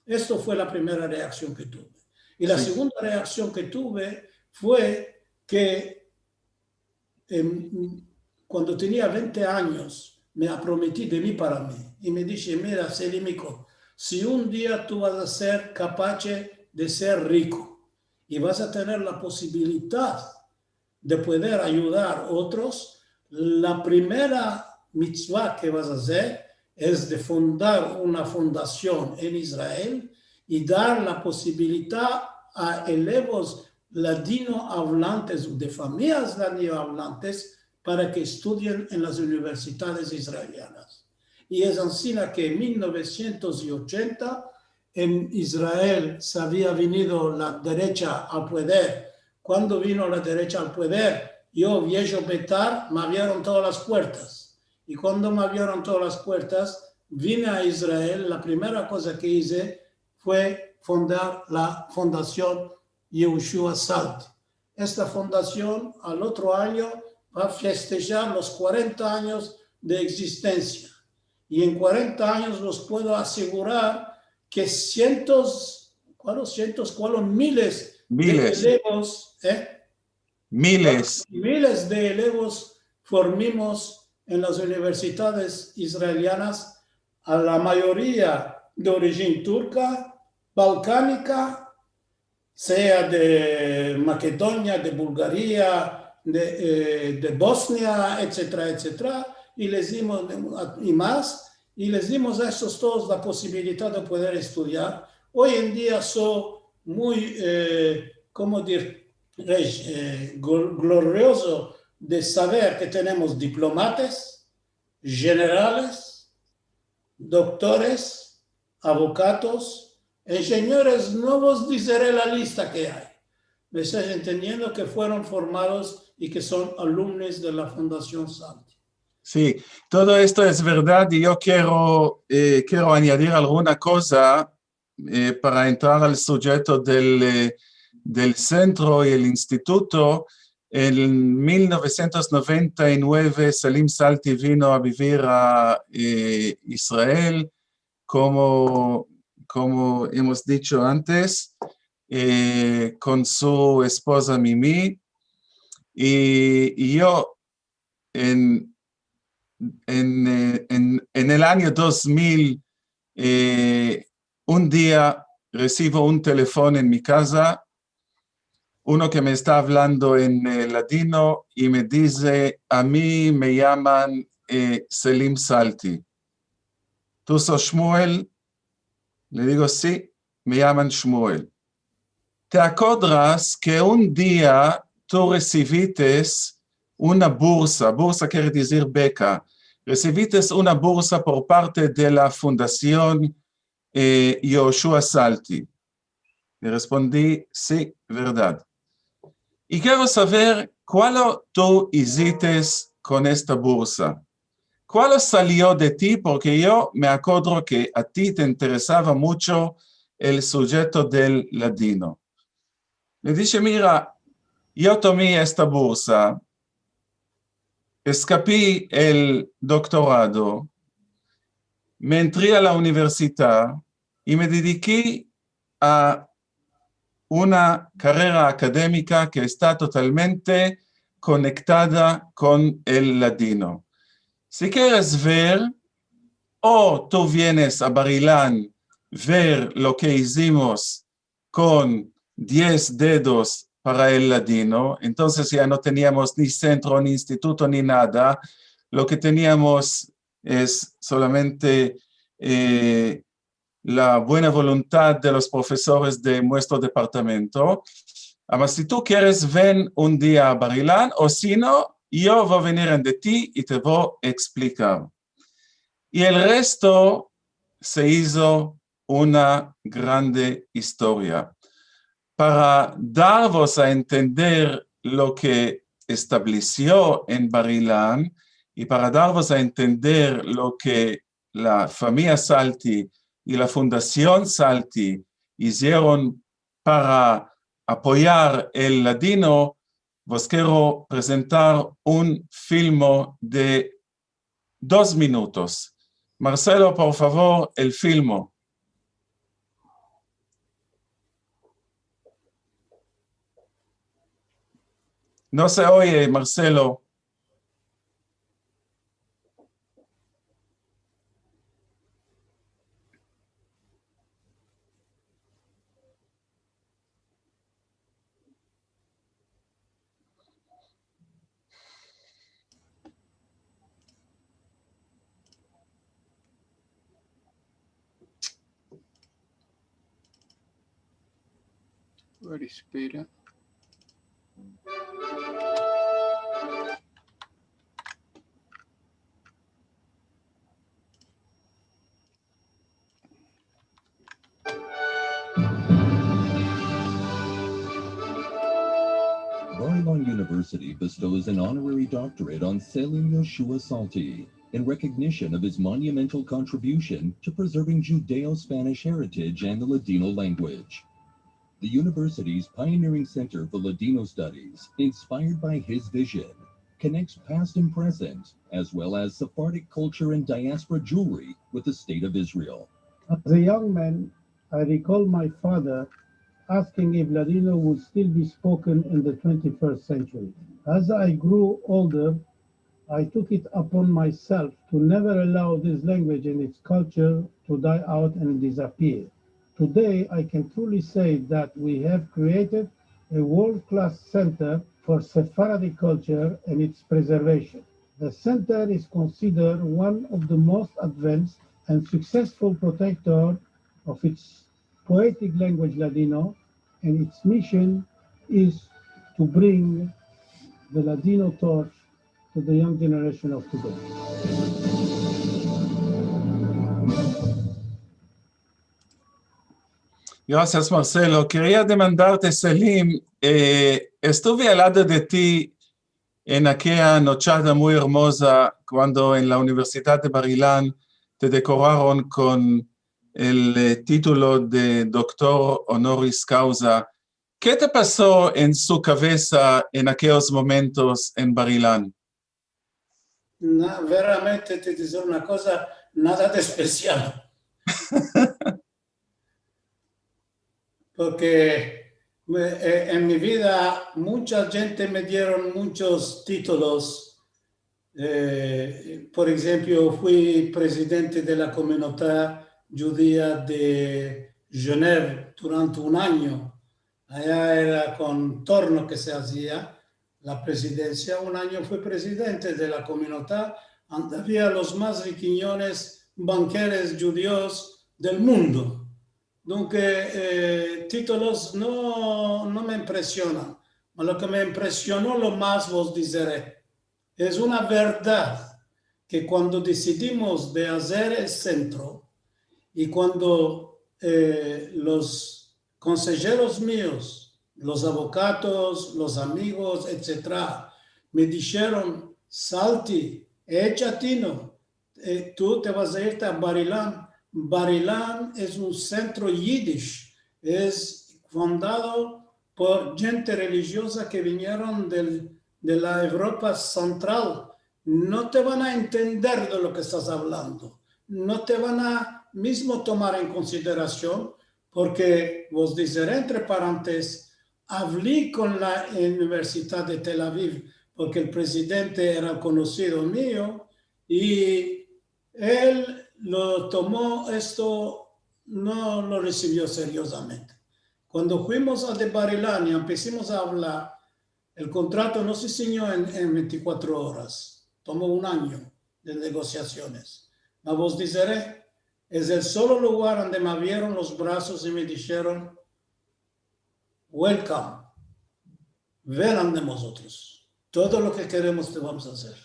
Esto fue la primera reaksion ke tuve. I la segunda reaksion ke tuve fue ke, em, kuando tenia vente anyos, me aprometi de mi para mi, i me dishe: "Mira, Selimiko, si un dia tu vas a ser kapache de ser riko i vas a tener la posibilidad de pueder ayudar otros, la primera mitzva ke vas a azer es de fundar una fundasion en Israel i dar la posibilidad a elevos ladino avlantes o de famiyas ladino avlantes para ke estudien en las universidades israelianas." I es ansina ke en mil novesientos i ochenta en Israel se avia venido la derecha al pueder. Kuando vino la derecha al pueder, yo, viejo Betar, me avrieron todas las puertas. I kuando me avrieron todas las puertas, vine a Israel, la primera koza ke ize fue fundar la Fundasion Yehoshua Salti. Esta fundasion al otro anyo va a festejar los kuarenta anyos de egzistensia. I en kuarenta anyos vos puedo asigurar ke sientos, kualos sientos, kualos miles de elevos, eh? Miles. Miles de elevos formimos en las universidades israelianas, a la mayoria de orijin turka, balkanika, sea de Makedonia, de Bulgaria, de, eh, de Bosnia, etsetera, etsetera, i les dimos, i mas, i les dimos a estos todos la posibilidad de pueder estudiar. Oy en dia so muy, eh, komo dir, eh, gl-, gloriozo de saver ke tenemos diplomates, jenerales, doktores, avokatos, enjenyores, no vos dizere la lista ke ay. Me estais entendiendo ke fueron formados i ke son alumnos de la Fundasion Salti. Si, todo esto es verdad i yo kero, eh, kero anyadir alguna koza, eh, para entrar al sujeto del, eh, del sentro i el instituto. En mil novesientos noventa i nueve, Selim Salti vino a bivir a, eh, Israel, komo, komo emos dicho antes, eh, kon su espoza Mimi. I, i yo, en, en, eh, en, en el anyo dos mil, eh, un dia resivo un telefon en mi kaza, uno ke me esta avlando en, eh, ladino i me dize: "A mi me yaman, eh, Selim Salti. Tu sos Shmuel?" Le digo: "Si, me yaman Shmuel. Te akodras ke un dia tu resivites una bursa", bursa kere dizir beka, "resivites una bursa por parte de la Fundasion, eh, Yoshua Salti?" Le respondi: "Si, verdad. I kero saver kualo tu izites kon esta bursa. Kualo salio de ti, porke yo me akodro ke a ti te interesava muncho el sujeto del ladino." Le dishe: "Mira, yo tomi esta bursa, eskapi el doktorado, me entri a la universidad i me dediki a una karera akademika ke esta totalmente konektada kon el ladino. Si keres ver, o tu vienes a Bar-Ilan ver lo ke izimos kon diez dedos para el ladino", entonses ya no teniamos ni sentro, ni instituto, ni nada. Lo ke teniamos es solamente, eh, la buena voluntad de los profesores de muestro departamento. "Ama si tu keres, ven un dia a Bar-Ilan, o si no, yo vo venir ande ti i te vo eksplikar." I el resto se izo una grande istoria. Para darvos a entender lo ke establesio en Bar-Ilan i para darvos a entender lo ke la famiya Salti i la Fundasion Salti izieron para apoyar el ladino, vos kero prezentar un filmo de dos minutos. Marcelo, por favor, el filmo. No se oye, Marcelo. Agora espera. Bar-Ilan University bestows an honorary doctorate on Selim Yoshua Salti in recognition of his monumental contribution to preserving Judeo-Spanish heritage and the Ladino language. The university's pioneering Center for Ladino Studies, inspired by his vision, connects past and present, as well as Sephardic culture and diaspora jewelry with the State of Israel. As a young man, I recall my father asking if Ladino would still be spoken in the twenty-first century. As I grew older, I took it upon myself to never allow this language and its culture to die out and disappear. Today, I can truly say that we have created a world-class center for Sephardic culture and its preservation. The center is considered one of the most advanced and successful protector of its poetic language Ladino, and its mission is to bring the Ladino torch to the young generation of today. Grasias, Marcelo. Keria demandarte, Selim, eh, estuve al lado de ti en akeya nochada muy ermoza kuando en la Universidad de Bar-Ilan te dekoraron kon el, eh, titulo de doktor honoris causa. ke te paso en su kavesa en akeyos momentos en Bar-Ilan? Na, veramente, te dizer una koza, nada de espesial. Porke me, eh, en mi vida mucha djente me dieron munchos titulos. Eh, por enshemplo, fui prezidente de la komunidad djudia de Genève durante un anyo. Aya era kon torno ke se azia la prezidensia. Un anyo fui prezidente de la komunidad ande avia los mas rikinyones bankeres djudios del mundo. Donk, eh, titulos no, no me impresionan. Ma lo ke me impresiono lo mas vos dizere. Es una verdad ke kuando desidimos de azer el sentro i kuando, eh, los konsejeros mios, los avokados, los amigos, etsetera, me disheron: "Salti, echa tino, eh, tu te vas a irte a Bar-Ilan. Bar-Ilan es un sentro yidish, es fundado por djente relijioza ke vinieron del, de la Evropa sentral. No te van a entender de lo ke estas avlando. No te van a mizmo tomar en konsiderasion, porke vos dizere entre parentes, avli kon la Universidad de Tel Aviv, porke el prezidente era konosido mio, i el lo tomo esto, no lo resivio seriozamente." Kuando fuimos a de Bar-Ilan i empesimos a avlar, el kontrato no se sinyo en, en ventikuatro oras. Tomo un anyo de negosiasiones. Ma vos dizere, es el solo lugar ande me avieron los brazos i me disheron: "Welcome. Ven ande mozotros. Todo lo ke keremos te vamos a azer.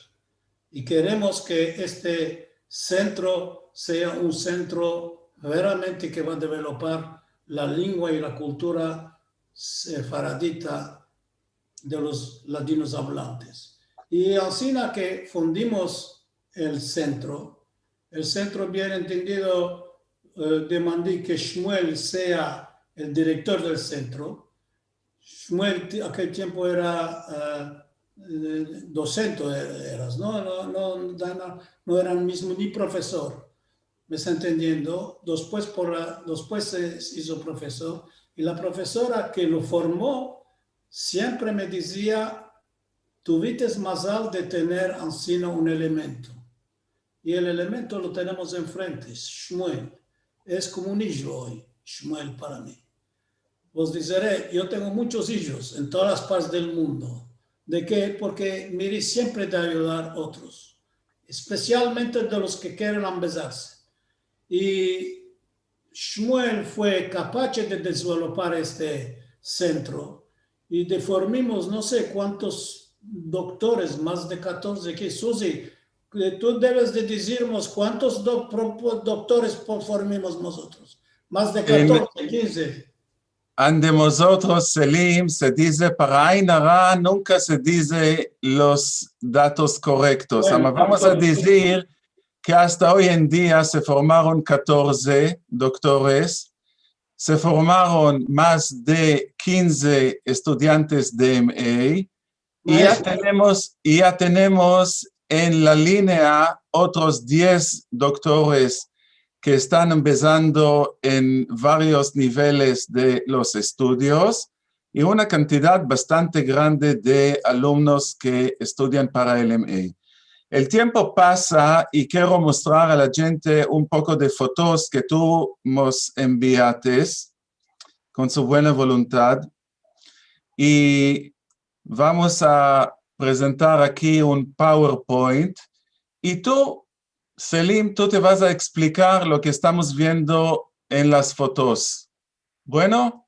I keremos ke este sentro sea un sentro veramente ke va a developar la lengua i la kultura sefaradita de los ladinos avlantes." I ansina ke fundimos el sentro, el sentro, bien entendido, eh, demandi ke Shmuel sea el direktor del sentro. Shmuel, ti-, akel tiempo era, eh, eh, dosente er-, eras, no? No, no, no, no eran mizmo ni profesor. Me esta entendiendo? Despues por la, despues se, se izo profesor. I la profesora ke lo formo siempre me dizia: "Tuvites mazal de tener ansina un elemento." I el elemento lo tenemos enfrente, Shmuel. Es komo un ijo oy, Shmuel, para mi. Vos dizere, yo tengo munchos ijos en todas las partes del mundo. De ke? Porke miri siempre de ayudar otros, espesialmente de los ke keren ambezarse. I Shmuel fue kapache de developar este sentro i de formimos no se kuantos doktores, mas de katorze, ke Suzi, ke tu deves de dizirmos kuantos do-, pro-, pro-, doktores po-, formimos mozotros. Mas de katorze, kinze. Ande mozotros, Selim, se dize, para ain ara, nunka se dize los datos korektos. Bueno, ama vamos a dizir ke asta oy en dia se formaron katorze doktores, se formaron mas de kinze estudiantes de M A, i ya tenemos, i ya tenemos en la linea otros diez doktores ke estan ambezando en varios niveles de los estudios, i una kantidad bastante grande de alumnos ke estudian para el M A. El tiempo pasa i kero mostrar a la djente un poko de fotos ke tu mos enviates kon su buena voluntad. I vamos a prezentar aki un PowerPoint. I tu, Selim, tu te vas a eksplikar lo ke estamos viendo en las fotos. Bueno.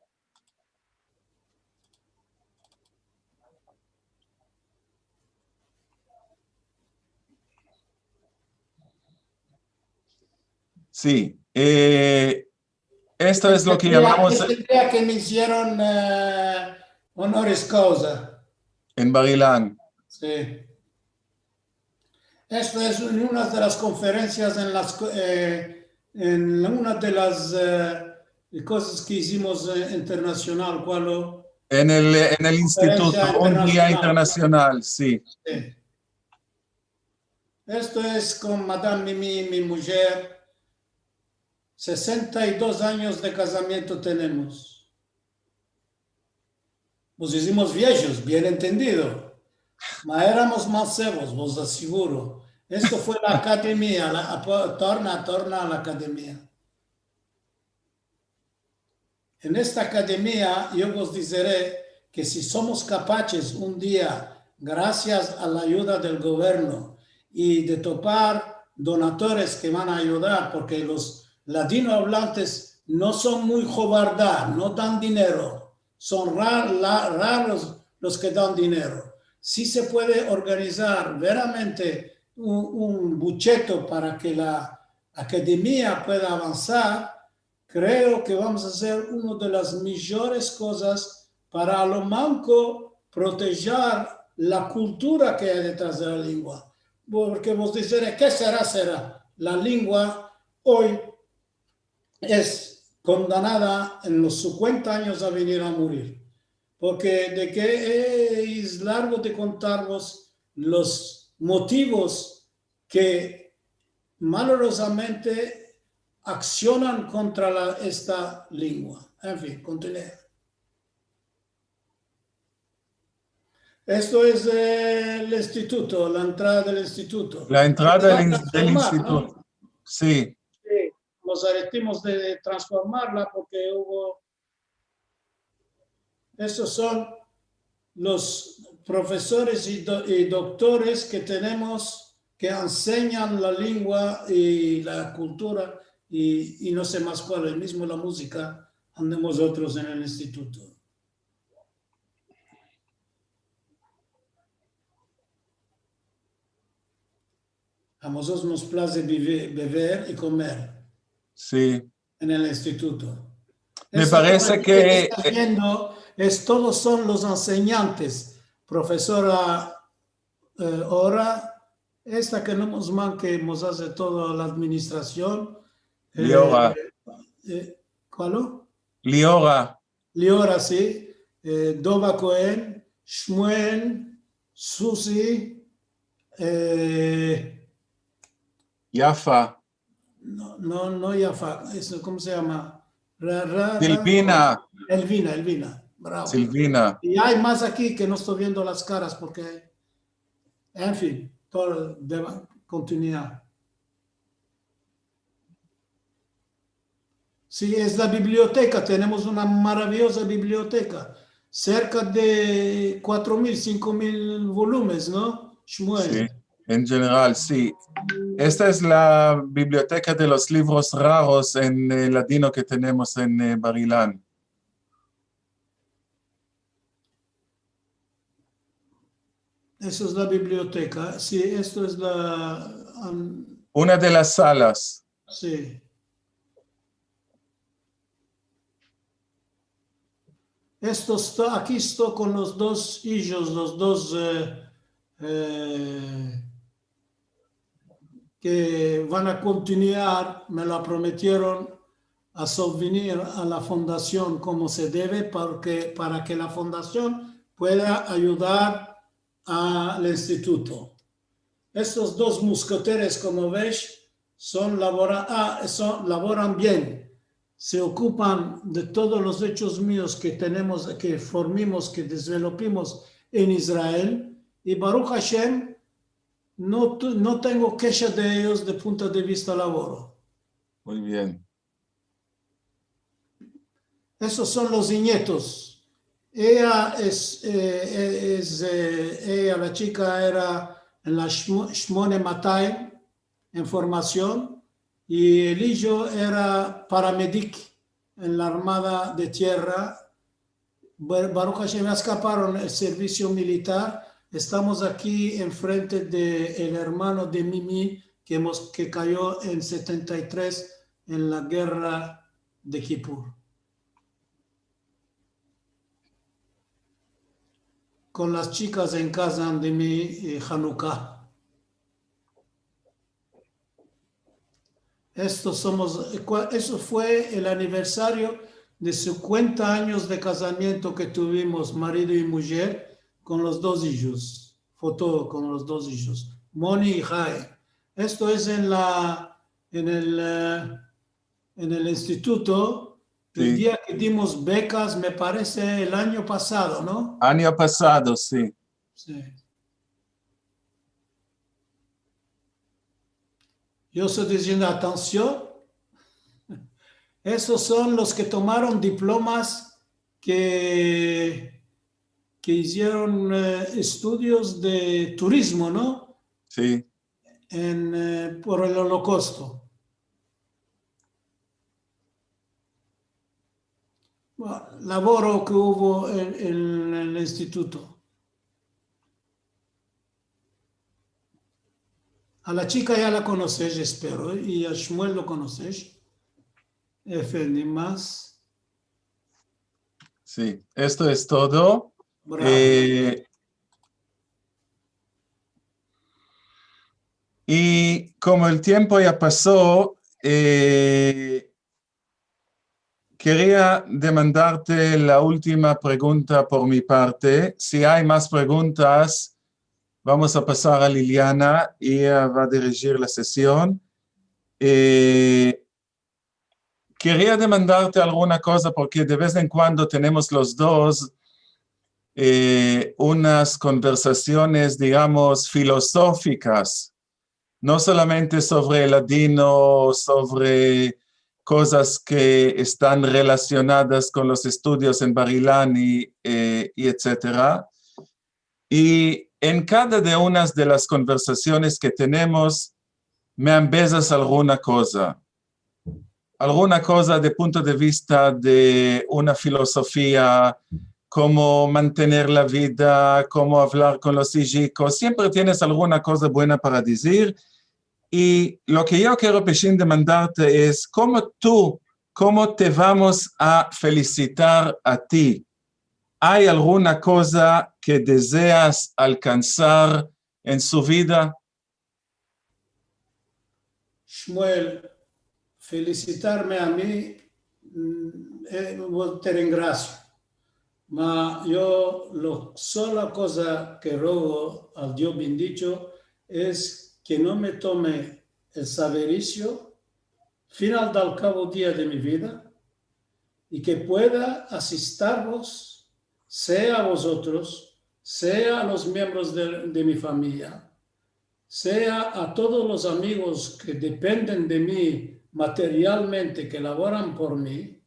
Si, eh, esto es lo ke yamamos... Este dia ke me izieron, eh, honoris causa. En Bar-Ilan. Si. Esto es en una de las konferensias en las ko-, eh, en una de las, eh, kozas ke izimos, eh, internasional, kuando En el, en el instituto, un dia internasional, si. Si. Esto es kon Madame Mimi, mi mujer. Sesenta i dos anyos de kazamiento tenemos. Vos izimos viejos, bien entendido. Ma eramos mansevos, vos asiguro. Esto fue la akademia, la, a, torna, torna a la akademia. En esta akademia yo vos dizere ke si somos kapaches un dia, grasias a la ayuda del governo i de topar donatores ke van a ayudar, porke los ladinoavlantes no son muy hovardar, no dan dinero, son ra-, la-, raros los ke dan dinero. Si se puede organizar veramente un, un bujeto para ke la akademia pueda avansar, kreo ke vamos a azer uno de las mijores kozas para a lo manko protejar la kultura ke ay detras de la lengua. Porke vos dizere, ke sera, sera? La lengua oy es kondenada en los sinkuenta anyos a venir a murir. Porke de ke es largo de kontarvos los motivos ke malorozamente aksionan kontra la, esta lengua. En fin, kontinua. Esto es, eh, el instituto, la entrada del instituto. La entrada Se va a del, del transformar, instituto. ¿no? Si. Si, mos arestimos de transformarla porke uvo, estos son los profesores i do-, i doktores ke tenemos ke ensenyan la lengua i la kultura i, i no se mas kual, el mizmo la muzika, ande mozotros en el instituto. A mozotros mos plaze bive-, bever i komer. Si. En el instituto. Me parese ke, Esta viendo es, todos son los ensenyantes. Profesora, eh, Ora, esta ke no mos manke, mos aze toda la administrasion. Eh, Liora. Eh, kualo? Liora. Liora, si. Eh, Dova Koen, Shmuel, Susi, eh, Yafa. No, no, no Yafa, es, komo se yama? Ra-, ra-, ra-, Silvina. Elvina, Elvina, bravo. Silvina. I ay mas aki ke no esto viendo las karas porke, en fin, todo deba kontinuar. Si, es la biblioteka, tenemos una maraviyoza biblioteka, serka de kuatro mil, sinko mil volumes, no, Shmuel? Si, en jeneral, si. Esta es la biblioteka de los livros raros en, eh, ladino ke tenemos en, eh, Bar-Ilan. Esa es la biblioteka. Si, esto es la, am, Una de las salas. Si. Esto esta, aki esto kon los dos ijos, los dos, eh, eh, ke van a kontinuar, me lo prometieron, a sovvenir a la fondasion komo se deve, porke, para ke la fondasion pueda ayudar al instituto. Estos dos musketeres, komo ves, son lavora-, a, son, lavoran bien. Se okupan de todos los echos mios ke tenemos, ke formimos, ke developimos en Israel. I Baruch Hashem, no tu-, no tengo keja de eyos de punto de vista lavoro. Muy bien. Esos son los inyetos. Eya es, eh, es, eh, eya, la chika, era en la Shmo-, Shmone Matayim en formasion, i el ijo era paramedik en la Armada de Tierra. Bar-, Baruch Hashem, eskaparon el servisio militar. Estamos aki enfrente de el ermano de Mimi ke mos-, ke kayo en setenta i tres en la gerra de Kipur. Kon las chikas en kaza de mi, eh, Hanuka. Estos somos, eh, kua-, eso fue el aniversario de sinkuenta anyos de kazamiento ke tuvimos, marido i mujer, kon los dos ijos. Foto kon los dos ijos, Moni i Hai. Esto es en la, en el, eh, en el instituto, el dia ke dimos bekas, me parese el anyo pasado, no? Anyo pasado, si. Si. Yo esto diziendo, atension, esos son los ke tomaron diplomas ke, ke izieron, eh, estudios de turizmo, no? Si. En, eh, por el Olokausto. Bueno, lavoro ke uvo en, en el instituto. A la chika ya la konosesh, espero, i a Shmuel lo konosesh. Efendi, mas. Si, esto es todo. Bravo. Eh, i komo el tiempo ya paso, eh, keria demandarte la ultima pregunta por mi parte. Si ay mas preguntas, vamos a pasar a Liliana i eya va a dirijir la sesion. Eh, keria demandarte alguna koza, porke de vez en kuando tenemos los dos, eh, unas konversasiones, digamos, filosofikas, no solamente sovre el ladino, sovre kozas ke estan relasionadas kon los estudios en Bar-Ilan i, eh, i etsetera. I en kada de unas de las konversasiones ke tenemos, me ambezas alguna koza. Alguna koza de punto de vista de una filosofia, komo mantener la vida, komo avlar kon los ijikos. Siempre tienes alguna koza buena para dizir. I lo ke yo kero peshin demandarte es, komo tu, komo te vamos a felisitar a ti? Ay alguna koza ke dezeas alkansar en su vida? Shmuel, felisitarme a mi, mm, eh, te rengrasio. Ma yo, la sola koza ke rogo al Dio bendicho es ke no me tome el saverisio final dal kavo dia de mi vida, i ke pueda asistarvos, sea a vozotros, sea a los miembros de, de mi famiya, sea a todos los amigos ke dependen de mi materialmente, ke lavoran por mi,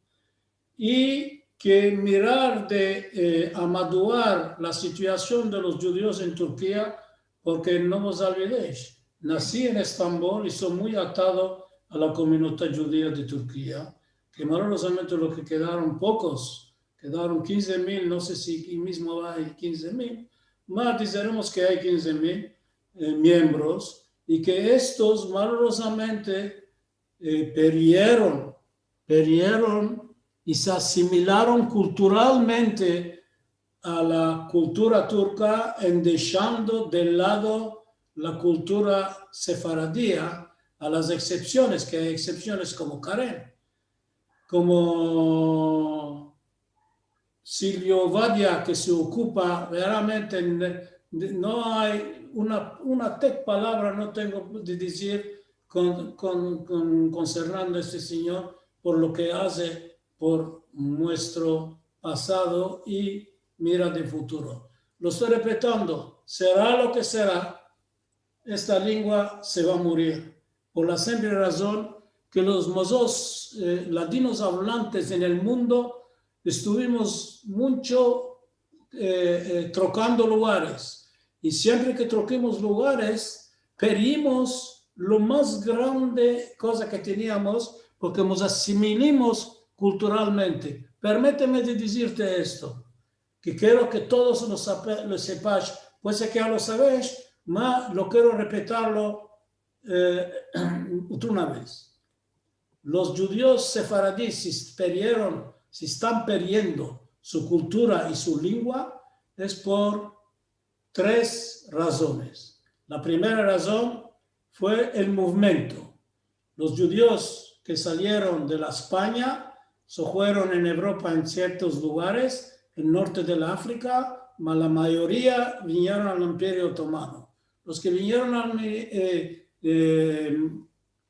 i ke mirar de, eh, amaduar la situasion de los djudios en Turkia, porke no vos olvidesh, nasi en Estambol i so muy atado a la komunidad djudia de Turkia, ke malorozamente lo ke kedaron pokos, kedaron kinze mil, no se si mizmo ay kinze mil, ma dizeremos ke ay kinze mil, eh, miembros, i ke estos malorozamente, eh, perieron, perieron i se asimilaron kulturalmente a la kultura turka, en deshando de lado la kultura sefaradia, a las eksepsiones, ke ay eksepsiones komo Karen, komo Silvio Vadia, ke se okupa realmente, ne-, no ay una, una tek palavra no tengo de dizir kon, kon, kon, konsernando a este sinyor por lo ke aze por muestro pasado i mira de futuro. Lo esto repetando, sera lo ke sera, esta lengua se va a murir. Por la simple razon ke los mozos, eh, ladinos avlantes en el mundo estuvimos muncho, eh, eh, trokando lugares. I siempre ke trokimos lugares, perdimos lo mas grande koza ke teniamos, porke mos asimilimos kulturalmente. Permiteme de dizirte esto, ke kero ke todos lo sape-, lo sepash, puede ser ke ya lo savesh, ma lo kero repetarlo, eh, otra vez. Los djudios sefaradis si perdieron, si estan perdiendo su kultura i su lengua, es por tres razones. La primera razon fue el movimiento. Los djudios ke salieron de la Espanya se fueron en Evropa en siertos lugares, en norte de la Afrika, ma la mayoria vinieron al Imperio Otomano. Los ke vinieron al, eh, eh,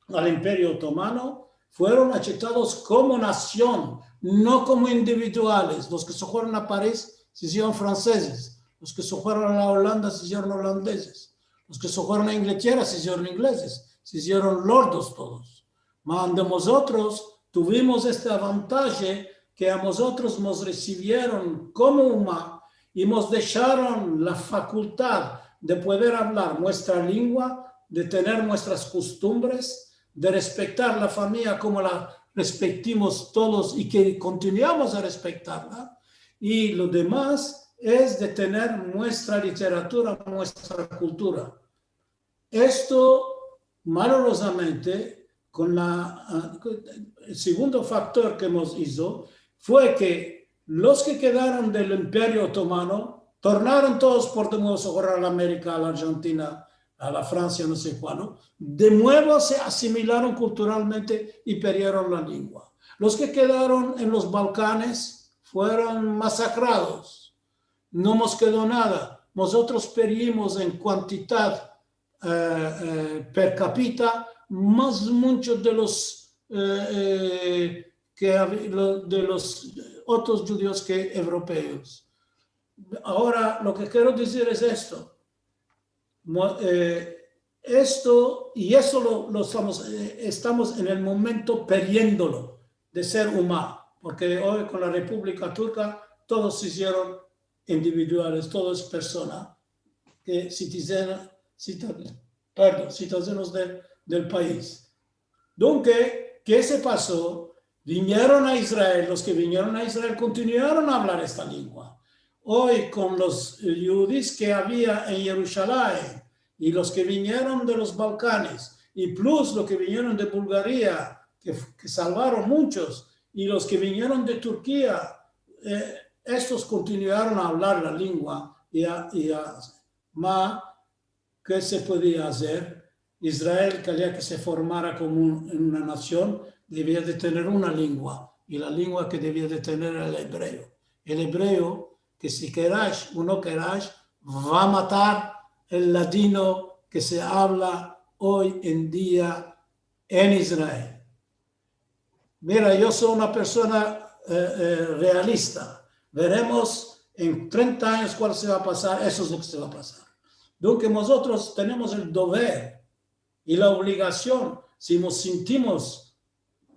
al Imperio Otomano fueron aseptados komo nasion, no komo individuales. Los ke se fueron a Paris se izieron fransezes, los ke se fueron a la Olanda se izieron olandezes, los ke se fueron a Inglatera se izieron inglezes, se izieron lordos todos. Ma ande mozotros tuvimos este avantaje ke a mozotros mos resivieron komo uma i mos desharon la fakultad de pueder avlar muestra lengua, de tener muestras kostumbres, de respektar la famiya komo la respektimos todos i ke kontinuamos a respektarla, i lo demas es de tener muestra literatura, muestra kultura. Esto, malorozamente, kon la, ah, el segundo faktor ke mos izo fue ke los ke kedaron del Imperio Otomano tornaron todos por de muevo a la Amerika, a la Arjentina, a la Fransia, no se kualo, de muevo se asimilaron kulturalmente i perdieron la lengua. Los ke kedaron en los Balkanes fueron masakrados. No mos kedo nada. Mozotros perdimos en kuantidad, eh, eh, per kapita mas muncho de los, eh, eh, ke av-, lo, de los otros djudios ke evropeos. Agora, lo ke kero dizir es esto. Mo-, eh, esto, i esto lo, lo estamos, eh, estamos en el momento perdiendolo de ser uma, porke oy kon la Republika Turka todos se izieron individuales, todo es persona, ke sitizena-, sita-, pardon, sitizens de, del pais. Dunke, ke se paso? Vinieron a Israel, los ke vinieron a Israel kontinuaron a avlar esta lengua. Oy, kon los, eh, yudis ke avia en Yerushalayim, i los ke vinieron de los Balkanes, i plus los ke vinieron de Bulgaria, ke, ke salvaron munchos, i los ke vinieron de Turkia, eh, estos kontinuaron a avlar la lengua i a, i a, ma ke se podia azer? Israel, kalia ke se formara komo un, una nasion, devia de tener una lengua, i la lengua ke devia de tener era el ebreo. El ebreo, ke si kerash o no kerash, va matar el ladino ke se avla oy en dia en Israel. Mira, yo so una persona, eh, eh, realista. Veremos en trenta anyos kual se va a pasar, esto es lo ke se va a pasar. Dunke, mozotros tenemos el dever i la obligasion, si mos sintimos,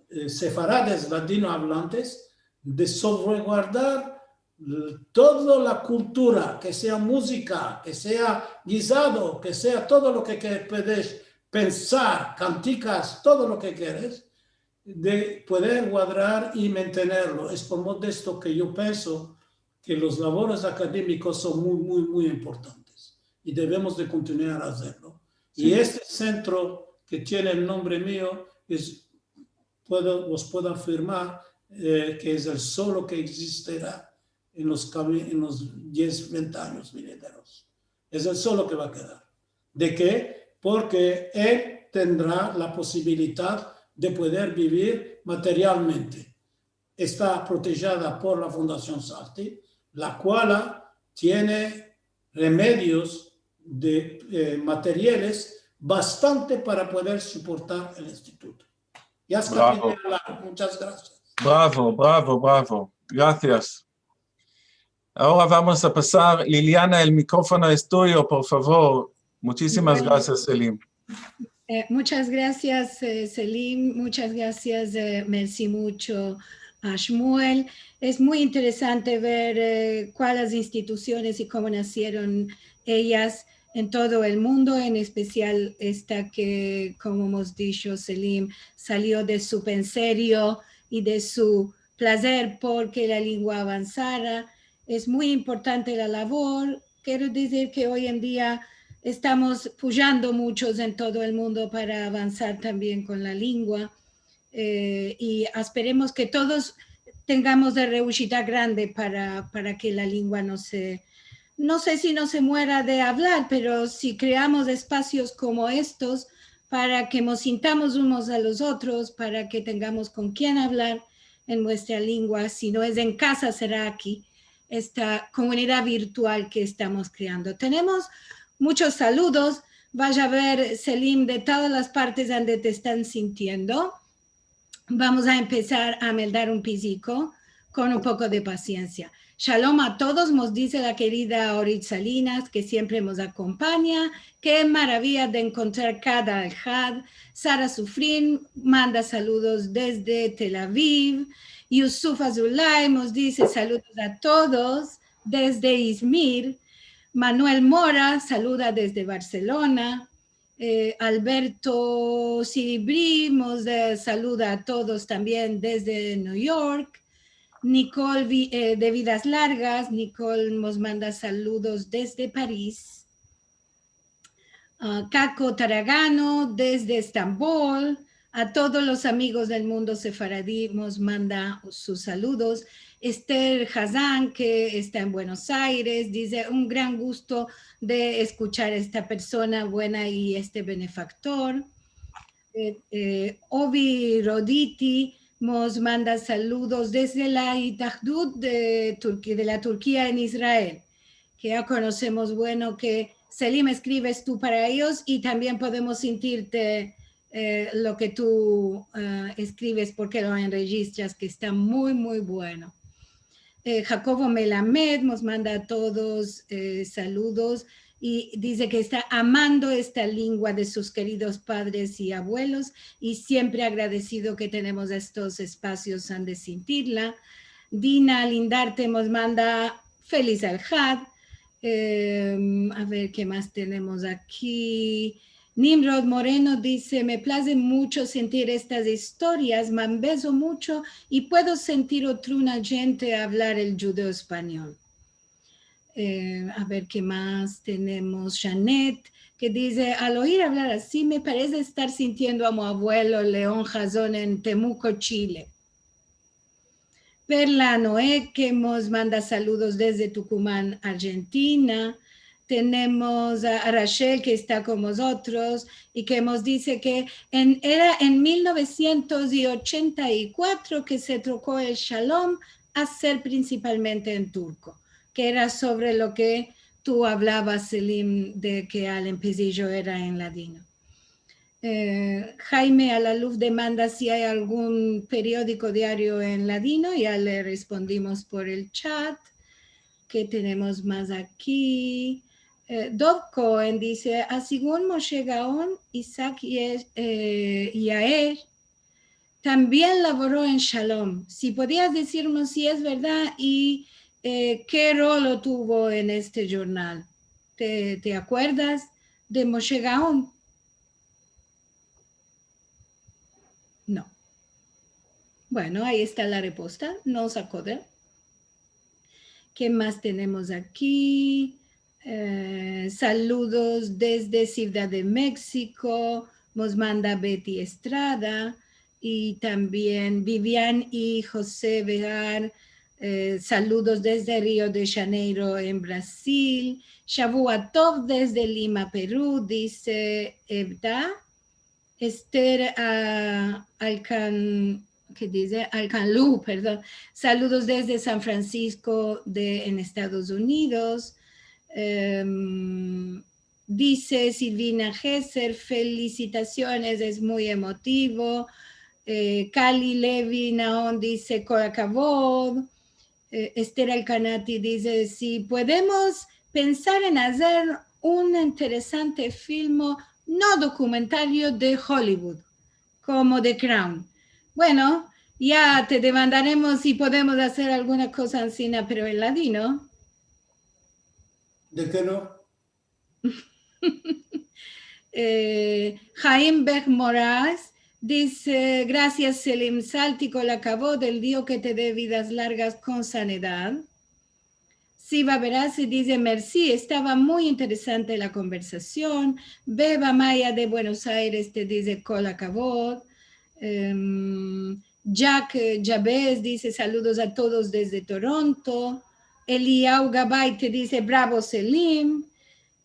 eh, sefarades ladinoavlantes, de salvaguardar l-, toda la kultura, ke sea muzika, ke sea gizado, ke sea todo lo ke, ke puedes pensar, kantikas, todo lo ke keres, de pueder guadrar i mantenerlo. Es por modo de esto ke yo penso ke los lavoros akademikos son muy, muy, muy importantes i devemos de kontinuar a azerlo. I este sentro ke tiene el nombre mio es, puedo, vos puedo afirmar, eh, ke es el solo ke egzistirá en los kami-, en los diez, vente anyos venideros. Es el solo ke va a kedar. De ke? Porke el tendra la posibilidad de pueder bivir materialmente. Esta protejada por la Fundasion Safty, la kuala tiene remedios de, eh, materiales bastante para pueder soportar el instituto. Ya es kapitulado. Muchas grasias. Bravo, bravo, bravo. Grasias. Agora vamos a pasar, Liliana, el mikrofono es tuyo, por favor. Muchisimas grasias, Selim. Eh, muchas gracias, eh, Selim. Muchas gracias, eh, mersi mucho a Shmuel. Es muy interesante ver, eh, kualas institusiones i komo nasieron eyas en todo el mundo, en espesial esta ke, komo emos disho, Selim, salio de su penserio i de su plazer porke la lengua avansara. Es muy importante la lavor. Kero dizir ke oy en dia estamos puyando muchos en todo el mundo para avansar tambien kon la lengua. Eh, i asperemos ke todos tengamos de reushita grande para, para ke la lengua no se, no se si no se muera de avlar, pero si kreamos espasios komo estos para ke mos sintamos unos a los otros, para ke tengamos kon kien avlar, en muestra lengua, si no es en kaza, sera aki, esta komunidad virtual ke estamos kreando. Tenemos muchos saludos. Vaya a ver, Selim, de todas las partes ande te estan sintiendo. Vamos a empesar a meldar un piziko kon un poko de pasiensia. Shalom a todos, mos dize la kerida Orit Salinas, ke siempre mos akompanya. Ke maraviya de enkontrar kada ahad. Sara Sufrin manda saludos desde Tel Aviv. Yusuf Azulay mos dize saludos a todos desde Izmir. Manuel Mora saluda desde Barselona. Eh, Alberto Siribri mos, eh, saluda a todos tambien desde New York. Nicole Vi-, eh, de Vidas Largas, Nicole mos manda saludos desde Paris. Ah, Kako Taragano desde Estambol. A todos los amigos del mundo sefaradi mos manda sus saludos. Esther Hazan, ke esta en Buenos Aires, dize: "Un gran gusto de eskuchar esta persona buena i este benefaktor." Eh, eh, Ovi Roditi mos manda saludos desde la Itahdut de Turki-, de la Turkia en Israel, ke ya konosemos, bueno, ke Selim eskrives tu para eyos i tambien podemos sintirte, eh, lo ke tu, eh, eskrives porke lo enrejistras, ke esta muy, muy bueno. Eh, Jakobo Melamed mos manda a todos, eh, saludos i dize ke esta amando esta lengua de sus keridos padres i avuelos i siempre agradesido ke tenemos estos espasios ande sintirla. Dina Lindarte mos manda feliz ahad. Em, a ver, ke mas tenemos aki? Nimrod Moreno dize: "Me plaze mucho sintir estas istorias, me ambezo mucho i puedo sintir otruna djente avlar el djudeo-espanyol." Eh, a ver, ke mas tenemos? Janet, ke dize: "Al oir avlar ansi, me parese estar sintiendo a mi avuelo Leon Hazan en Temuco, Chile." Perla Noe, ke mos manda saludos desde Tucumán, Argentina. Tenemos a, a Rachel, ke esta kon mozotros i ke mos dize ke en, era en mil novesientos i ochenta i kuatro ke se troko el shalom a ser prinsipalmente en turko, ke era sovre lo ke tu avlavas, Selim, de ke al empesijo era en ladino. Eh, Jaime Alaluf demanda si ay algun periodiko diario en ladino. Ya le respondimos por el chat. Ke tenemos mas aki? Eh, Dov Cohen dize: "A, segun Moshe Gaon, Isaac Ye-, eh, Yair tambien lavoro en Shalom. Si podias dizirmos si es verdad i, eh, ke rolo tuvo en este jurnal. Te, te akuerdas de Moshe Gaon?" No. Bueno, ayi esta la reposta. No se akodra. Ke mas tenemos aki? Eh, saludos desde Sivdad de Meksiko, mos manda Betty Estrada, i tambien Vivian i Jose Vear, eh, saludos desde Rio de Janeiro, en Brasil. Shavua Tov desde Lima, Peru, dize Evda. Esther, a, Alcan-, ke dize? Alcanlu, pardon. Saludos desde San Francisco de, en Estados Unidos. Em, dize Silvina Gesser: "Felisitasiones, es muy emotivo." Eh, Kali Levi Naon dize: "Kol hakavod." Eh, Esther Alcanati dize: "Si podemos pensar en azer un interesante filmo no dokumentario de Hollywood, komo The Crown." Bueno, ya te demandaremos si podemos azer alguna koza ansina, pero en ladino. De ke no? Eh, Jaim Beg Moraz dize: "Grasias, Selim Salti, kol hakavod, el Dio ke te de vidas largas kon sanidad." Siva Berase dize: "Mersi, estava muy interesante la konversasion." Beba Maya de Buenos Aires te dize: "Kol hakavod." Em, Jack, eh, Jabez dize: "Saludos a todos desde Toronto." Eliyahu Gabay te dize: "Bravo, Selim."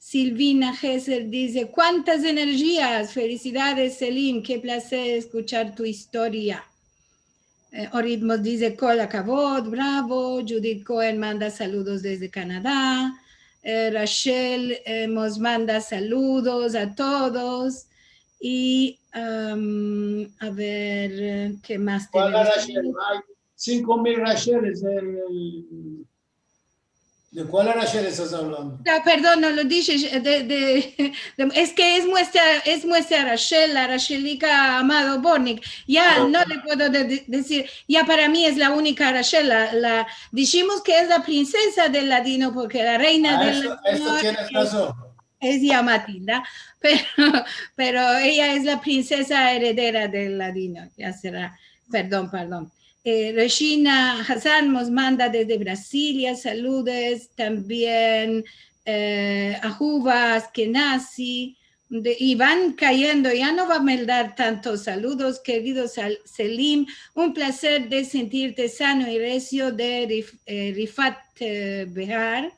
Silvina Gesser dize: "Kuantas energias! Felisidades, Selim, ke plazer eskuchar tu istoria." Eh, Orit mos dize, "Kol akavod, bravo". Judith Cohen manda saludos desde Kanada. Eh, Rachel, eh, mos manda saludos a todos. I, am, a ver, eh, ke mas tenemos? Ay sinko mil Racheles. De kual Rachel estas avlando? Ah, perdon, no lo dishe, de, de, de, es ke es muestra, es muestra Rachel, la Rachelika Amado Bornik. Ya no le puedo de, de, dizir, ya para mi es la unika Rachel, la, la, dishimos ke es la prinsesa del ladino, porke la reina del ladino es, es ya Matilda, pero, pero eya es la prinsesa eredera del ladino, ya sera, perdon, pardon. Eh, Regina Hazan mos manda desde Brasilia saludos, tambien, eh, Ahuva Askenazi, de, i van kayendo, ya no va a meldar tantos saludos, kerido Selim, un plazer de sentirte sano i rezio de Rif-, eh, Rifat, eh, Behar.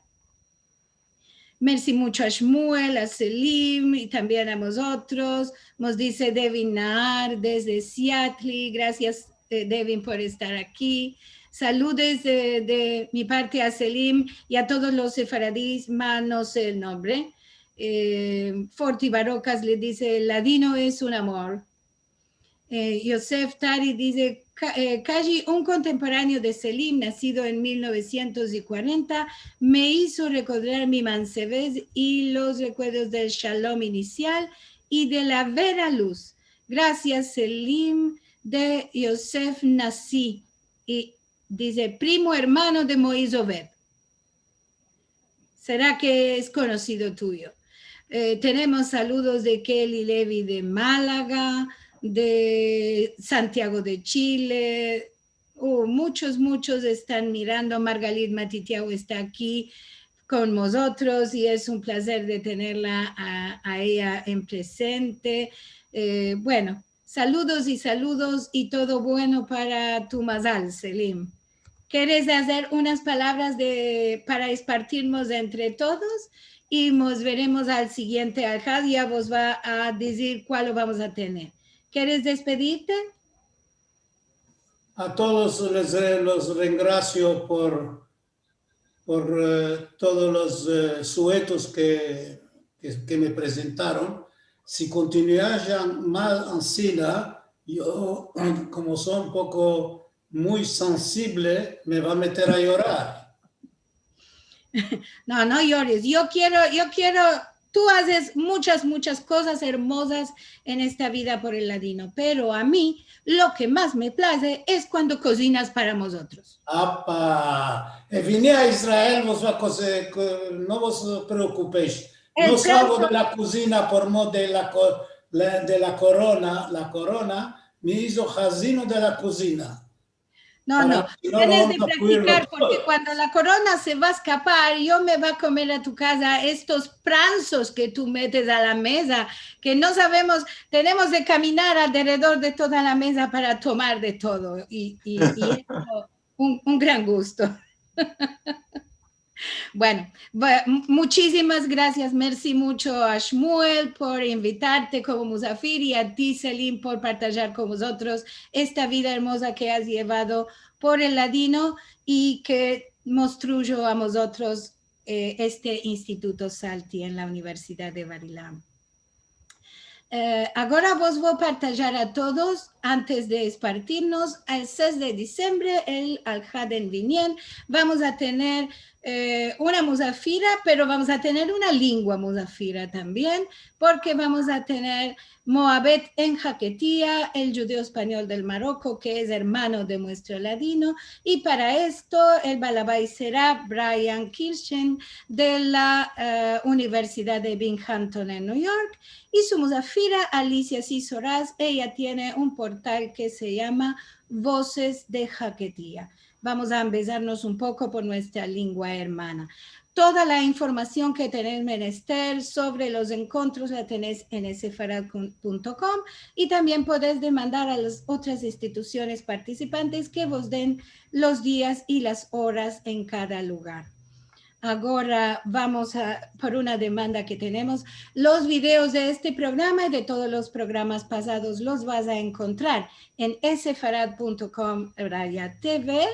Mersi muncho a Shmuel, a Selim i tambien a vozotros. Mos dize Devin Nahar desde Seattle. Grasias, eh, Devin, por estar aki. Saludos de, de mi parte a Selim i a todos los sefaradis, mas no se el nombre. Eh, Forti Barokas le dize, "Ladino es un amor". Eh, Yosef Tari dize, "Ka-, eh, kaji un kontemporaneo de Selim, nasido en mil novesientos i kuarenta, me izo rekordar mi mansevez i los rekuerdos del shalom inisial i de la vera luz. Grasias, Selim", de Yosef Nasi. I dize, "Primo ermano de Moiz Oved". Sera ke es konosido tuyo. Eh, tenemos saludos de Kelly Levy de Malaga, de Santiago de Chile. Oh, munchos, munchos estan mirando. Margalit Matitiao esta aki kon mozotros i es un plazer de tenerla a, a eya en prezente. Eh, bueno, saludos i saludos i todo bueno para tu mazal, Selim. Keres azer unas palavras de, para espartirmos entre todos i mos veremos al sigiente alhad, ya vos va a dizir kual lo vamos a tener. Keres despedirte? A todos les re-, los rengrasio por por, eh, todos los, eh, suetos ke, ke, ke me prezentaron. Si kontinuajan mal ansina, yo, komo so un poko muy sensible, me va a meter a yorar. No, no yores. Yo kero, yo kero Tú azes munchas, munchas kozas ermozas en esta vida por el ladino, pero a mi lo ke mas me plaze es kuando kozinas para mozotros. Apa, e, vini a Israel, vos va a koze-, ko-, no vos preokupesh. No salgo de la kozina por mo de la ko-, la, de la korona, la korona me izo hazino de la kozina. No, no, tenes de praktikar, porke kuando la korona se va a eskapar, yo me va a komer a tu kaza estos pransos ke tu metes a la meza, ke no savemos, tenemos de kaminar alderedor de toda la meza para tomar de todo, i, i, i es un, un gran gusto. Bueno, va, mu-, munchisimas grasias. Mersi muncho a Shmuel por invitarte komo muzafir i a ti, Selim, por partajar kon mozotros esta vida ermoza ke az yevado por el ladino i ke mostrujo a mozotros, eh, este Instituto Salti en la Universidad de Bar-Ilan. Eh, agora vos vo partajar a todos, antes de espartirmos, el seis de disembre, el alhad en Vinyen, vamos a tener, eh, una muzafira, pero vamos a tener una lingua muzafira tambien, porke vamos a tener Moabet en Haketia, el djudeo espanyol del Maroko, ke es ermano de muestro ladino, i para esto el balabait sera Brian Kirchen de la, eh, Universidad de Binghamton en New York, i su muzafira Alicia Sisoraz, eya tiene un portal ke se yama Voces de Haketia. Vamos a ambezarmos un poko por muestra lingua ermana. Toda la informasion ke tenes menester sovre los enkontros la tenes en sefarad punto com i tambien podes demandar a las otras institusiones partisipantes ke vos den los dias i las oras en kada lugar. Agora vamos a, por una demanda ke tenemos. Los videos de este programa i de todos los programas pasados los vas a enkontrar en sefarad punto com raya T V.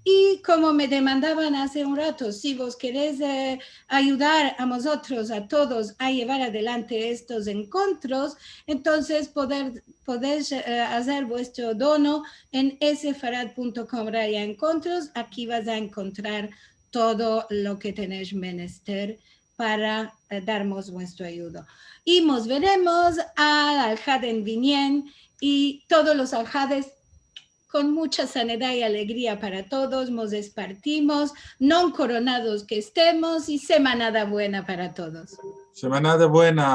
I komo me demandavan aze un rato, si vos keres, eh, ayudar a mozotros, a todos, a yevar adelante estos enkontros, entonses poder, podesh, eh, azer vuestro dono en sefarad punto com raya enkontros. Aki vas a enkontrar todo lo ke tenesh menester para, eh, darmos vuestro ayudo. I mos veremos al alhaden vinien i todos los alhades kon mucha sanedad i alegria para todos, mos espartimos, non koronados ke estemos, i semanada buena para todos. Semanada buena.